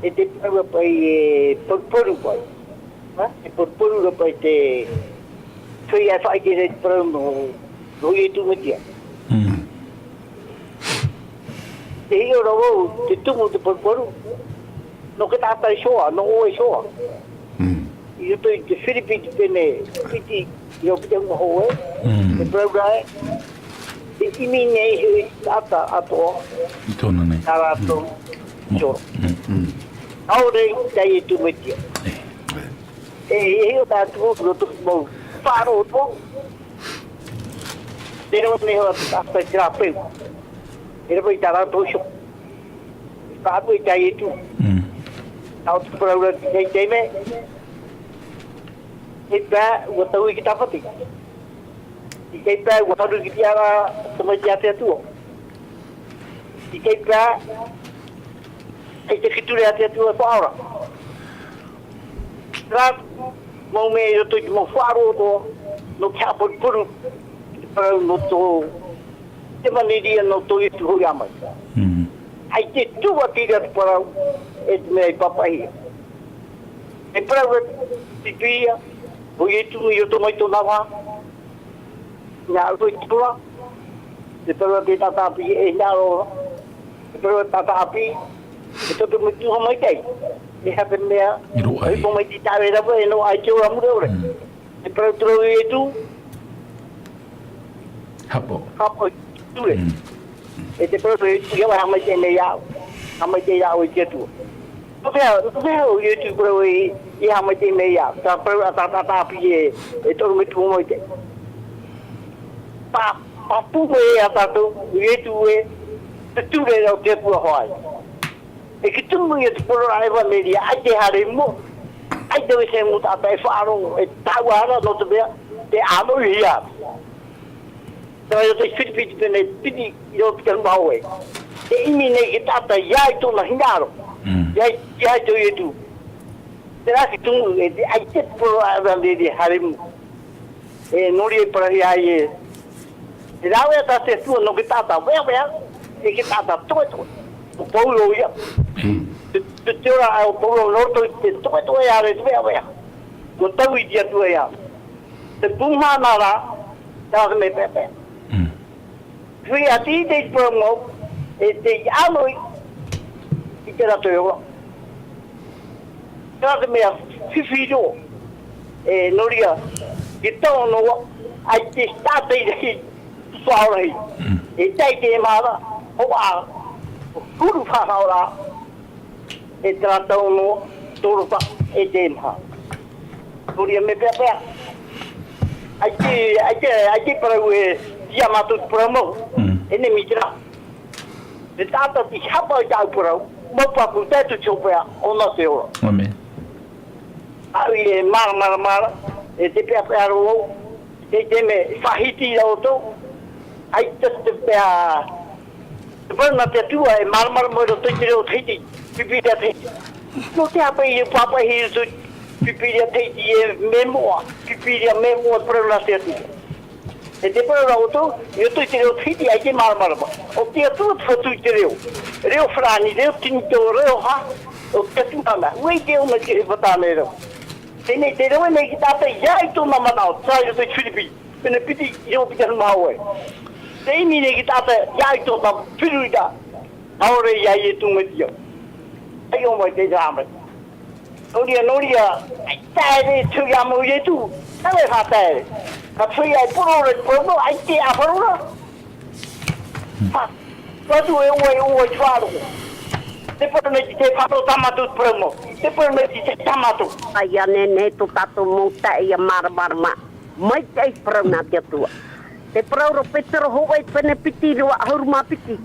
E te parau paʻi e poruporu paʻi. Ha? E poruporu ra paʻi te feiā e faʻaʻite ra i te parau nō, nō Iesu Mesia. Mm. E hiʻo ra vau, te tumu te poruporu. Nō te taʻata iho ā, nō ʻoe iho ā. Mm. I roto i te Firipi te pene, piti, ʻīrava piti ʻahuru mā hōʻē, mm, e parau ra ē, e ʻimi nei hoʻi te taʻata atoʻa. I tōna nei. Nā rātou. Mm. Iho. Mm. Mm. ʻAore i tā Iesu Mesia. E. E, e hiʻo tātou i roto i te mau faʻaroʻo atoʻa. Te reo nei hoa te tātou i te rāpeu. E rave i tā rātou iho. Faʻaroʻo i tā Ietu. Mm. Nā ʻō te parau ra i teie taime. E pā, ʻua tau i te tāpati. I teie pā, ʻua haru i te tiʻaraʻa tamaiti a te Atua. I teie pā, ʻaita e ture a te Atua e faʻaora. Terā mau mea i roto i te mau faʻaroʻo atoʻa, nō te haʻaporuporu, te parau nō tō, te ʻevanelia nō tō Ietu hoʻi ā mai. Mm. ʻAita e tuʻatira te parau, e te mea i pāpaʻihia. E parau ra te Pīpīria, ʻo Ietu i roto mai tōna vāhi, hinaʻaro hoʻi te parau, te parau ra te taʻata ʻāpī e hinaʻaro ra, te parau ra te taʻata ʻāpī, e tō te Metua maitaʻi, e aha te mea, I roaʻa ai. Hipo mai te taʻata e rave, e noaʻa i te ora mure ʻore. Mm. Te parau terā ʻo Ietu. Haʻapaʻo. Haʻapaʻo i te ture. Mm. E te parau ʻo Ietu, ʻeiaha e haʻamaitaʻi mai iāʻu. Haʻamaitaʻi iāʻu i te Atua. Nō te aha, nō te aha ʻo Ietu parau e, e haʻamaitaʻi mai iāʻu. Terā parau ra te taʻata ʻāpī e, e te ʻorometua maitaʻi. Pā, pāpū mai ia tātou, ʻo Ietu ē, te ture ra o te Atua hoʻi. E te tumu ia te parau ra ʻevanelia, ʻaita e haere i mua, ʻaita e haere i mua taʻata e faʻaroʻo, e taua ra nō te mea, tē ʻānoʻihia. Terā i roto i Firipi te pene piti, i roto i te huru ma hōʻē. Tē ʻimi nei te taʻata, ʻeiaha tōna hinaʻaro. Mm. ʻEiaha, ʻeiaha tō Ietu. Terā te tumu, e te, ʻaita te parau ra ʻevanelia e haere i mua. E, nō reira e parauhia ai ē. Te rāveʻa tā te Atua nō te taʻata veʻaveʻa, e te taʻata toʻetoʻe. ʻO Paulo ia. Mm. Te, te, te ora ʻo Paulo nō roto i te toʻetoʻe ʻāreʻa te veʻaveʻa. ʻUa taui te Atua ia. Te pūhana ra, terā te mea peʻapeʻa. Mm. Hui a te ite i te parau mau, e tei ʻānoʻi i terā atoʻa e ora. Terā te mea fifi roa, e, nō reira, te taono, ʻaita e taʻata i rahi, faʻaora rahi. Mm. E tae i te maha ra, hoʻi, huru faʻaora, e terā taono, tōrota, e te maha. Nō reira mea peʻapeʻa. ʻAita, ʻaita, ʻaita e parau ē, ʻeiaha mātou te parau mau. Mm. E nei mea terā. Te taʻata tei haʻapaʻo i tāʻu parau, mau pāpū, tae atu i te hopeʻa, ʻōna te ora. ʻĀmene. ʻĀ, e māramarama ra, e te peʻapeʻa roa, e te mea, faʻahiti ra ʻoutou, ʻaita te peʻa, te parau nā te Atua, e māramarama i roto i te reo Tahiti, Pīpīria Tahiti. Nō te aha paʻi e pāpaʻihia i roto i te Pīpīria Tahiti, e mea moʻa, Pīpīria mea moʻa, parau nā te Atua. E te parau ra ʻoutou, i roto i te reo Tahiti, ʻaita e māramarama. ʻO te Atua te fatu i te reo. Reo farāni, reo tinitō, reo hā, ʻo te Atua na. ʻUa ʻite ʻōna i te fatu nei reo. Teie nei, tē rave nei te taʻata, ʻeiaha tōna manaʻo, terā i roto i te Firipi. Pene piti, i roto i te huru ma hōʻē. Tē ʻimi nei te taʻata, ʻeiaha tōna fifi ra. ʻAore ia Ietu Metia. ʻAita e ʻō mai te rā mai. Nō reira, nō reira, taere, tui ā mau Ietu, taere faʻataere. Ka tui ai poro ra, poro, ʻaita e ʻāfaro ra. Pā, patu e ʻoe, ʻoe, te faʻaroʻo. Te parau nei te faʻaroʻo tā mātou te parau mau. Te parau nei te tā mātou. ʻAita e nehenehe tō tātou mau taeaʻe ʻia māramarama. Maitaʻi parau nā te Atua. Te parau ra Petero hōʻē pene piti, ʻīrava ʻahuru mā piti.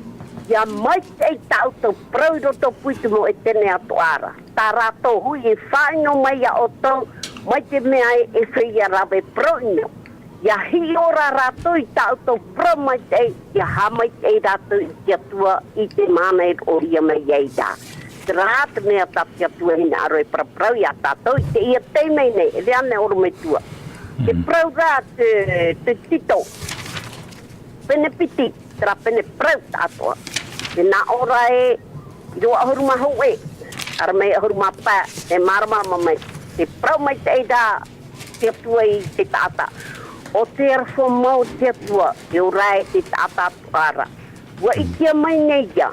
ʻIa maitaʻi tā ʻoutou parau i roto pū i te mau ʻētene atoʻa ra. Tā rātou hoʻi e faʻaʻino mai ia ʻoutou, mai te mea ē, e feiā rave parau ʻino. ʻIa hiʻo ra rātou i tā ʻoutou parau maitaʻi, ʻia haʻamaitaʻi rātou i te Atua i te mahana e roʻohia mai ai ra. Terā te mea tā te Atua e hinaʻaro e paraparau ia tātou i teie taime nei, e rave anaʻe ʻorometua. Te Mm. parau ra te, te Tito. Pene piti, terā pene parau tāʻatoʻa. Tē nā ʻō ra ē, ʻīrava ʻahuru mā hōʻē, ʻārameia ʻahuru mā pae, e māramarama mai. Te parau maitaʻi ra te Atua i te taʻata. ʻO te aroha mau te Atua, e ora ai te taʻata atoʻa ra. ʻUa ʻitea mai nei ia,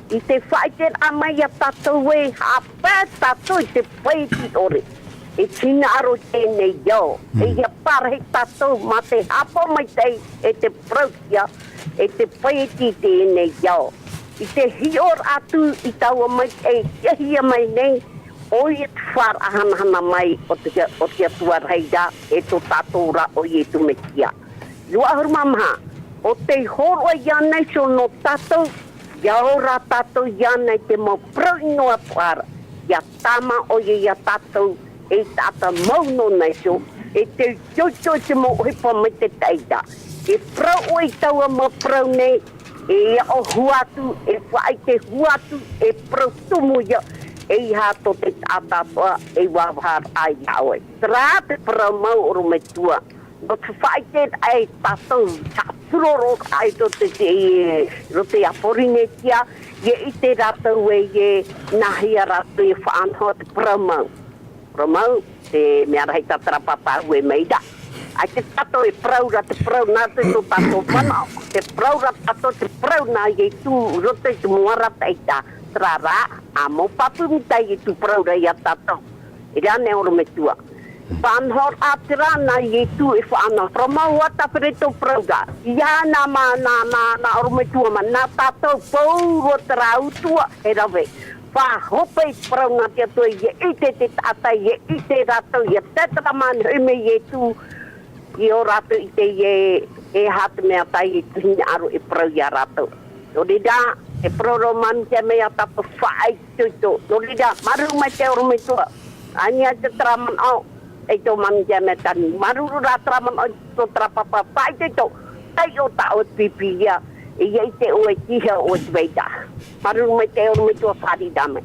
i te faʻaʻiteraʻa mai ia tātou ē, haʻapae tātou i te paieti ʻore. E hinaʻaro i teie nei ao. Mm. E ʻia parahi tātou mā te haʻapaʻo maitaʻi e te parauhia, e te paieti i teie nei ao. I te hiʻoraʻa atu i taua maitaʻi, e hiahia mai nei, ʻOia te faʻahanahana mai o te, o te Atua rahi ra, e tō tātou ra ʻo Iesu Mesia. Rua ʻahuru mā maha, ʻo tei hōroʻa iāna iho nō tātou, ʻia ora tātou iāna i te mau parau ʻino atoʻa ra, ʻia tāmā ʻoia iā tātou, ei taʻata mau nōna iho, e tei itoito i te mau ʻohipa mai te taʻata. E parau ʻoe i taua mau parau nei, e aʻo hua atu, e faʻaʻite hua atu, e parau tumu ia, ʻeiaha tō te taʻata atoʻa e vāvāraʻa iā ʻoe. Terā te parau mau ʻorometua. Nō te faʻaʻite ai tātou, te puroro ai tō te, te, roto ia Porinetia, ʻia ʻite rātou ē, ē, nāhea rātou e faʻanaho te parau mau. Parau mau, te mea rahi tātarapapa ʻoe mai ra. ʻAita tātou e parau ra te parau nā te tō tātou manaʻo, te parau ra tātou te parau nā Iesu, roto i te mau ara taʻata, terā rā, ʻa mau pāpū mai tā Iesu parau ra iā tātou. E rā nei ʻorometua. Faʻanahoraʻa terā nā Iesu e faʻanaho. Parau mau ā tāpereto parau ra. ʻIa nā mā, nā, nā, nā ʻorometua mā, nā tātou pauroa terā utuʻa e rave. Faʻahope i te parau nā te Atua, ʻia ʻite te taʻata, ʻia ʻite rātou, ʻia tētara mā nei hoʻi mai Iesu, i ō rātou i te, e, e aha te mea tā Iesu hinaʻaro e parau iā rātou. Nō reira, e parau roa mai te mea tātou faʻaitoito. Nō reira, māuruuru maitaʻi ʻorometua. Ani ai te terā manaʻo, e tō mai te mea tani. Māuruuru rā terā manaʻo, tō terā papa, faʻaitoito. Taiʻo tā ʻoe Pīpīria, e ʻia ʻite ʻoe tīaʻi ʻoe te vai ra. Māuruuru maitaʻi ʻorometua, fāriʻi rā mai.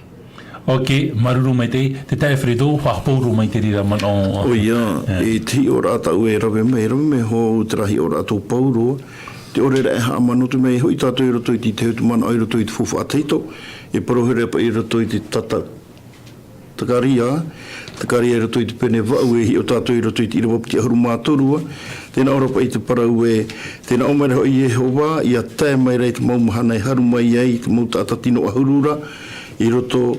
Ok, māuruuru maitaʻi, te taeaʻe Fredo, faʻahope roa mai te reira manaʻo. ʻOia, e te hiʻoraʻa tāʻu e rave mai, e rave mai hoʻi terā hiʻoraʻa tō Pauroa, te ʻore ra e haʻamanaʻo te mea e hoʻi tātou i roto i te tahi o te manaʻo i roto i te faufaʻa tahito, e parau here paʻi i roto i te Tata-, Zakaria, Zakaria i roto i te pene vaʻu e hiʻo tātou i roto i te ʻīrava piti ʻahuru mā toru, tē nā ʻō ra paʻi te parau ē, tē nā ʻō mai ra hoʻi Iehova, ʻia tae mai ra i te mau mahana e haru mai ai, te mau taʻata tino ʻahuru ra, i roto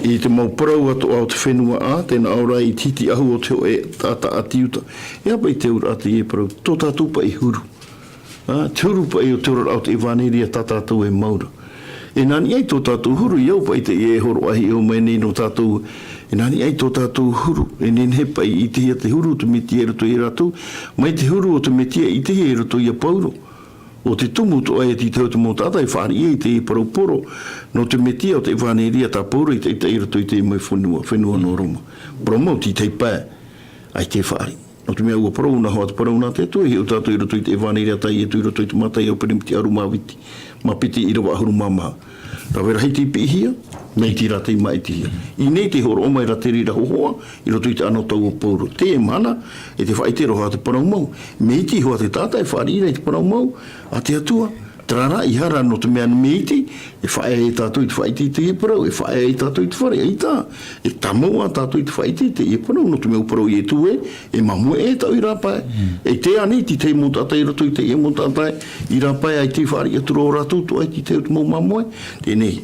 i te mau parau atoʻa o te fenua ʻa, tē nā ʻō ra i te hiti ʻahu o te hōʻē taʻata ʻāti Iuta. E aha paʻi te auraʻa teie parau, tō tātou paʻi huru. Ā, te huru paʻi o te oraraʻa o te ʻevanelia tā tātou e mau ra. E nā niʻa i tō tātou huru, ʻia au paʻi teie e hōroʻa hiʻo mai nei nō tātou, e nā niʻa i tō tātou huru, e nehenehe paʻi i ʻitehia te huru o te Mesia i roto ia rātou, mai te huru o te Mesia i ʻitehia i roto ia Pauro. ʻO te tumu atoʻa e tītau te mau taʻata e fāriʻi ai i te parau poro, nō te Mesia o te ʻevanelia tā Pauro i taʻitaʻi i roto i te mau fenua, fenua nō Roma. Parau mau tītau paʻi, ʻaita e fāriʻi. Nō te mea ʻua parau noa hoʻi te parau nā te Atua, e hiʻo tātou i roto i te ʻevanelia tā Iesu i roto i te Mataio pene piti ʻahuru mā piti, mā piti ʻīrava ʻahuru mā maha. Rave rahi tei piʻihia, mai te reira tei māʻitihia. I ʻō nei tē hōroʻa mai ra te reira hōhoʻa, i roto i te anotau o Pauro. Teie mahana, e tē faʻaʻite ra hoʻi te parau mau. Mai te hoʻi te taʻata e fāriʻi ra i te parau mau, a te Atua, terā rā, ʻeiaha rā nō te mea mai te, e faʻaea e tātou i te faʻaʻite i teie parau, e faʻaea e tātou i te fare, ʻaita, e tāmau ā tātou i te faʻaʻite i teie parau, nō te mea ʻua parau Iesu ē, e māmoe e tāʻu i rāpae. Mm. E te ani, te tahi mau taʻata i roto i teie mau taʻata i rāpae, ʻaita e fāriʻi atu ra ʻo rātou atoʻa i te tahi o te mau māmoe, teie nei,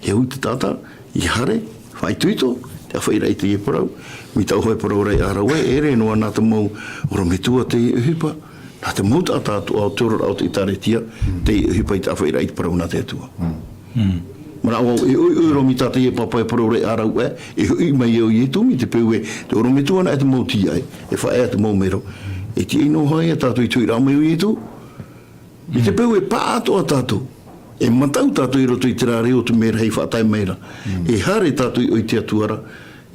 e au i te taʻata, i haere, faʻaitoito, te ʻāfaʻiraʻa i teie parau, mai tāʻu hoʻi parau ra ʻāraʻuaʻe, e ʻere noa nā te mau ʻorometua teie ʻohipa, nā te mau taʻata atoʻa o te oraraʻa o te ʻĒtārētia, teie ʻohipa i te ʻāfaʻiraʻa i te parau nā te Atua. Mm. Manaʻo vau, e ʻoiʻoi roa mai tā teie pāpā e parau ra ʻāraʻuaʻe, e hoʻi mai ʻo Iesu mai te peu ē, te ʻorometua nā te mau tīaʻi, e faʻaea te mau mero. E tiʻa noa hoʻi ia tātou i te hoʻiraʻa mai o Iesu, i te peu e paʻatoʻa tātou, e mataʻu tātou i roto i terā reo o te merahi faʻatae mai ra. Mm. E haere tātou i ʻō i te Atua ra,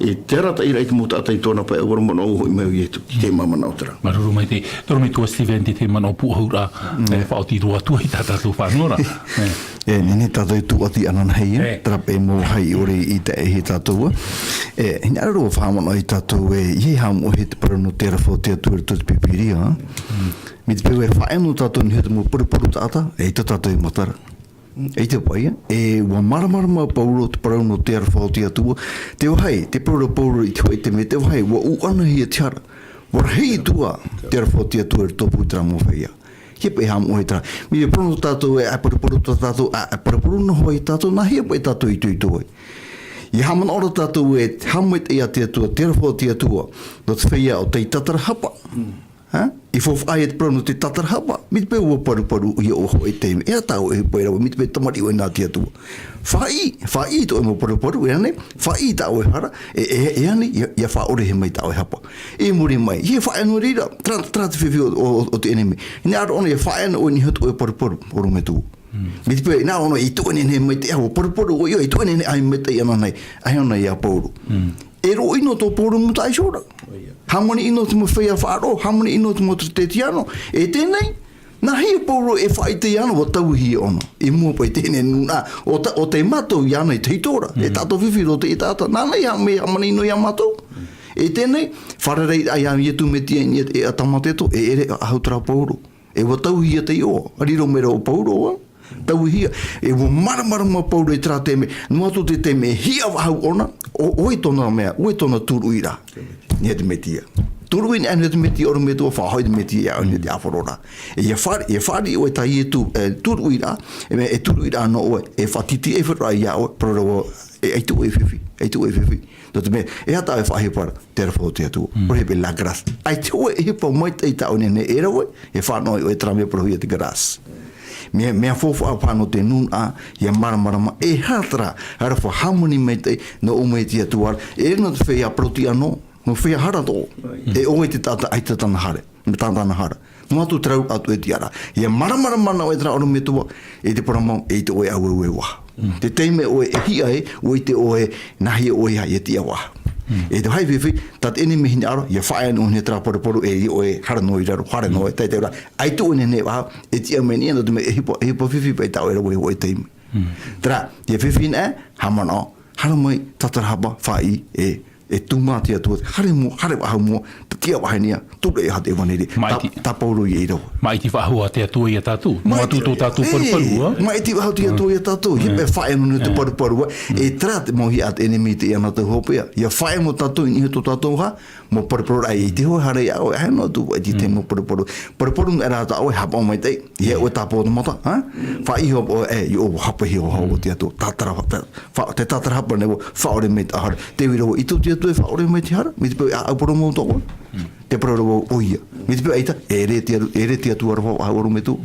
e te arataʻiraʻa i te mau taʻata i tōna pae ʻauara manaʻo hoʻi mai o Iesu, i te māmana o terā. Māuruuru maitaʻi, te ʻorometua Steven, te, te manaʻo pūʻohu ra, mm, e faʻaoti roa atu ai tā tātou faʻanahoraʻa. E. E, nehenehe tātou e tūʻati ananahi, e, e, terā paʻi mau haʻi ʻore i taʻe e tātou, e, hinaʻaro faʻamanaʻo ia tātou e, ʻeiaha haʻamoʻehia te parau nō te aroha o te Atua i roto i te Pīpīria, e. Mm. Mai te peu e faʻaea noa tātou e niʻa i te mau paruparu taʻata, ʻaita tātou e matara. ʻAita paʻi, e, ʻua māramarama Pauro te parau nō te aroha o te Atua, te vāhi, tē parau ra Pauro i te hōʻē taime, te vāhi, ʻua ʻuʻanahia te hara. ʻUa rahi atu ā te aroha o te Atua i roto i terā mau feiā. ʻEiaha paʻi haʻamoʻehia terā. Mai te parau nō tātou e, ʻaita paruparu tā tātou, ʻaita paruparu noa hoʻi tātou, nāhea paʻi tātou e itoito ai. ʻIa haʻamanaʻo ra tātou e, haʻamaitaʻi ia te Atua, te aroha o te Atua, nō te feiā o tei tātarahapa. Mm. Ha? I faufaʻa ia te parau nō te tātarahapa, mai te peu ʻua paruparu ʻoia ʻo vau i te taime. E aha tā ʻoe ʻohipa e rave, mai te peu tamariʻi ʻoe nā te Atua. Faʻaʻī, faʻaʻī i tō ʻoe mau paruparu, e aha nei, faʻaʻī i tā ʻoe hara, e, e, e aha nei, ʻia, ʻia faʻaʻorehia mai tā ʻoe hapa. I muri mai, ʻia faʻaea noa i reira, terā, terā te fifi ʻo, ʻo, ʻo, ʻo te ʻenemi. Hinaʻaro ʻōna ʻia faʻaea noa ʻoe i niʻa i tō ʻoe paruparu, ʻorometua. Mai te peu, hinaʻaro ʻōna i tuʻu nehenehe mai te ʻāua, paruparu ʻoia, i tuʻu nehenehe ʻāiʻa maitaʻi ʻana nei, ʻaita ʻōna ʻia Pauro. E roʻo ʻino tō Pauro i mua iho ra. Hāmani ʻino te mau feiā faʻaroʻo, hāmani ʻino te mau Teretetiano. E teie nei, nāhea Pauro e faʻaʻite iāna, ʻua tauihia ʻōna. I mua paʻi i teie nei nūnaʻa, ʻo ta-, ʻo tei mātau iāna i te hītora. E tātou fifi roa te taʻata. Nāna i hā-, mea hāmani ʻino iā mātou. E teie nei, fārereiraʻa iā Ietu Metia i niʻa i te ʻēʻa tāmātete, e ʻere faʻahou terā Pauro. E ʻua tauihia te iʻoa, riro mai ra ʻo Pauro, ā. Tauihia, e ʻua māramarama Pauro i terā taime, noa atu te taime e hiʻa faʻahou ʻōna, ʻo, ʻo vai tōna mea, ʻo vai tōna tūruʻiraʻa. Nā te Metia. Tūruʻi nei, nā te Metia, ʻorometua, faʻahoʻi te Metia, ʻia ʻō i te ʻāporo ra. E ʻia fāri-, ʻia fāriʻi ʻoe tā Ietu, e, tūruʻiraʻa, e mea, e tūruʻiraʻa nō ʻoe, e faʻatitiʻaifaraʻa iā ʻoe, parau ra vau, e ʻaita ʻoe e fifi, ʻaita ʻoe e fifi. Nō te mea, e aha tā ʻoe faʻaʻohipa ra, te aroha o te Atua. ʻOia hoʻi paʻi la grâce. ʻAita hōʻē ʻohipa maitaʻi tā ʻoe e nehenehe e rave, e fānaʻo ai ʻoe terā mea parauhia te grâce. Mea, mea faufaʻa paha nō te nūnaʻa, ʻia māramarama, e aha terā aroha hāmani maitaʻi, nō ʻō mai te Atua ra, e riro te feiā paroti ʻānō, nō feiā hara atoʻa. E ʻo vai te taʻata ʻaita tāna hara. Mea tā tāna hara. Noa atu te rauraʻa atu e tiʻa ra. ʻIa māramarama na ʻoe terā ʻorometua, e te parau mau, e ʻite ʻoe auē e vaha. Te taime ʻoe e hiʻa ai, ʻua ʻite ʻoe, nāhea ʻoe ia, ʻia tiʻa vaha. E te vāhi fifi, tā te ʻenemi e hinaʻaro, ʻia faʻaea noa terā paruparu, e ʻoe, hara noa i raro, hara noa, tae te ora, ʻaita ʻoe e nehenehe e vaha, e tiʻa mai nei, nō te mea e ʻohipa, e ʻohipa fifi paʻi tā ʻoe e rave i hōʻē taime. Terā, ʻia fifi na, haʻamanaʻo, haere mai, tātarahapa, faʻaʻī, e, e tūmā te Atua, haere mua, haere faʻahou mua, tiʻa vahine ia, tūraʻi i te ʻevanelia. Maʻiti. Tā, tā Pauro ia i rave. Maʻiti faʻahou te Atua ia tātou. Noa atu tō tātou paruparu, ā? Maʻiti faʻahou te Atua ia tātou. ʻIa, e faʻaea noa te paruparu, ā. E terā te mau hiʻa a te ʻenemi i teie nei tau hopeʻa. ʻIa faʻaea noa tātou i niʻa i tō tātou hā, mau paruparu ra, e ʻite hōʻē hara iā ʻoe, e aha noa atu, e te mau paruparu. Paruparu noa rā tā ʻoe, haʻapaʻo maitaʻi. ʻIa ʻoe tāpaʻo te mata, ā? Faʻaʻī hoʻi, e, ʻia ʻō, haʻapaʻo hoʻi, te Atua, tātara, fa-, te tātarahapa nei, faʻaʻore mai te hara. Te reira, ʻaita te Atua e faʻaʻore mai te hara, mai te peu e ʻaupuru mau tō ʻoe. Te parau ra vau ʻoia. Mai te peu ʻaita, e ʻere te aru-, e ʻere te Atua ra vau, ʻorometua.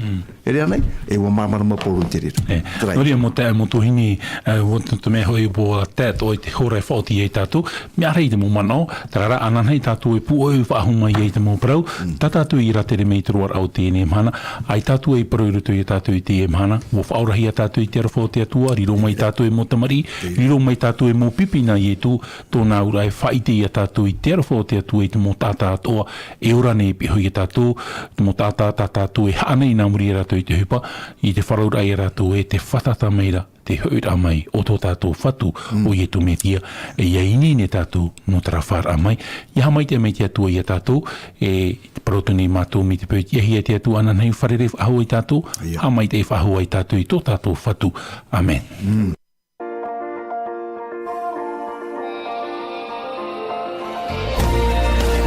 E ʻere ānei, e ʻua māramarama Pauro i te reira. E, terā. Nō reira, mau taeaʻe, mau tuahine, e, ʻua tō, tō mea hoʻi, ʻua tae atoʻa i te hora e faʻaoti ai tātou. Mea rahi te mau manaʻo, terā rā, ananahi tātou e pūʻoiʻoi faʻahou mai ai te mau parau, tā tātou i rātere mai i te roaraʻa o teie mahana, ʻaita tātou e parau i roto ia tātou i teie mahana, ʻua faʻaorahia tātou i te aroha o te Atua, riro mai tātou e mau tamariʻi, riro mai tātou e mau pipi nā Ietu, tōna auraʻa e faʻaʻite ia tātou i te aroha o te Atua i te mau taʻata atoʻa, e ora nei e pihaʻi ia tātou, te mau taʻata tā tātou e haʻa nei nā muri ia rātou i te ʻohipa, i te faʻaroʻoraʻa ia rātou ē, tē fātata mai ra te hoʻiraʻa mai o tō tātou Fatu, ʻo Ietu Metia, e ʻia ineine tātou nō terā faʻaroʻo mai, ʻia haʻamaitaʻi mai te Atua ia tātou, e parau atu nei mātou mai te peu e tiʻahia te Atua ananahi fārerei faʻahou ia tātou, haʻamaitaʻi faʻahou ia tātou i tō tātou Fatu. ʻĀmene.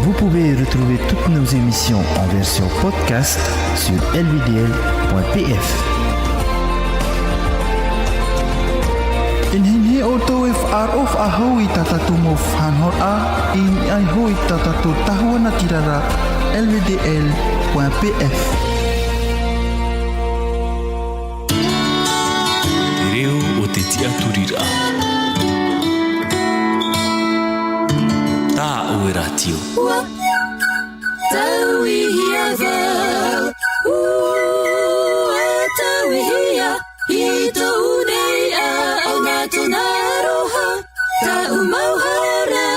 Vous pouvez retrouver toutes nos émissions en version podcast sur L V D L point P F. E nehenehe ʻoutou e faʻaroʻo faʻahou i tā tātou mau faʻanahoraʻa, i niʻa iho i tā tātou tahua natirara, L V D L point P F. Te reo o te tiʻaturiraʻa. Tā ʻoe rātio. Tauihia vau, ʻua tauihia i tōʻu nei ʻāʻau nā tōna aroha. Tāʻu mau hara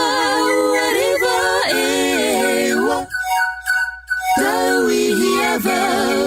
ʻua reva e ua. Tauihia vau.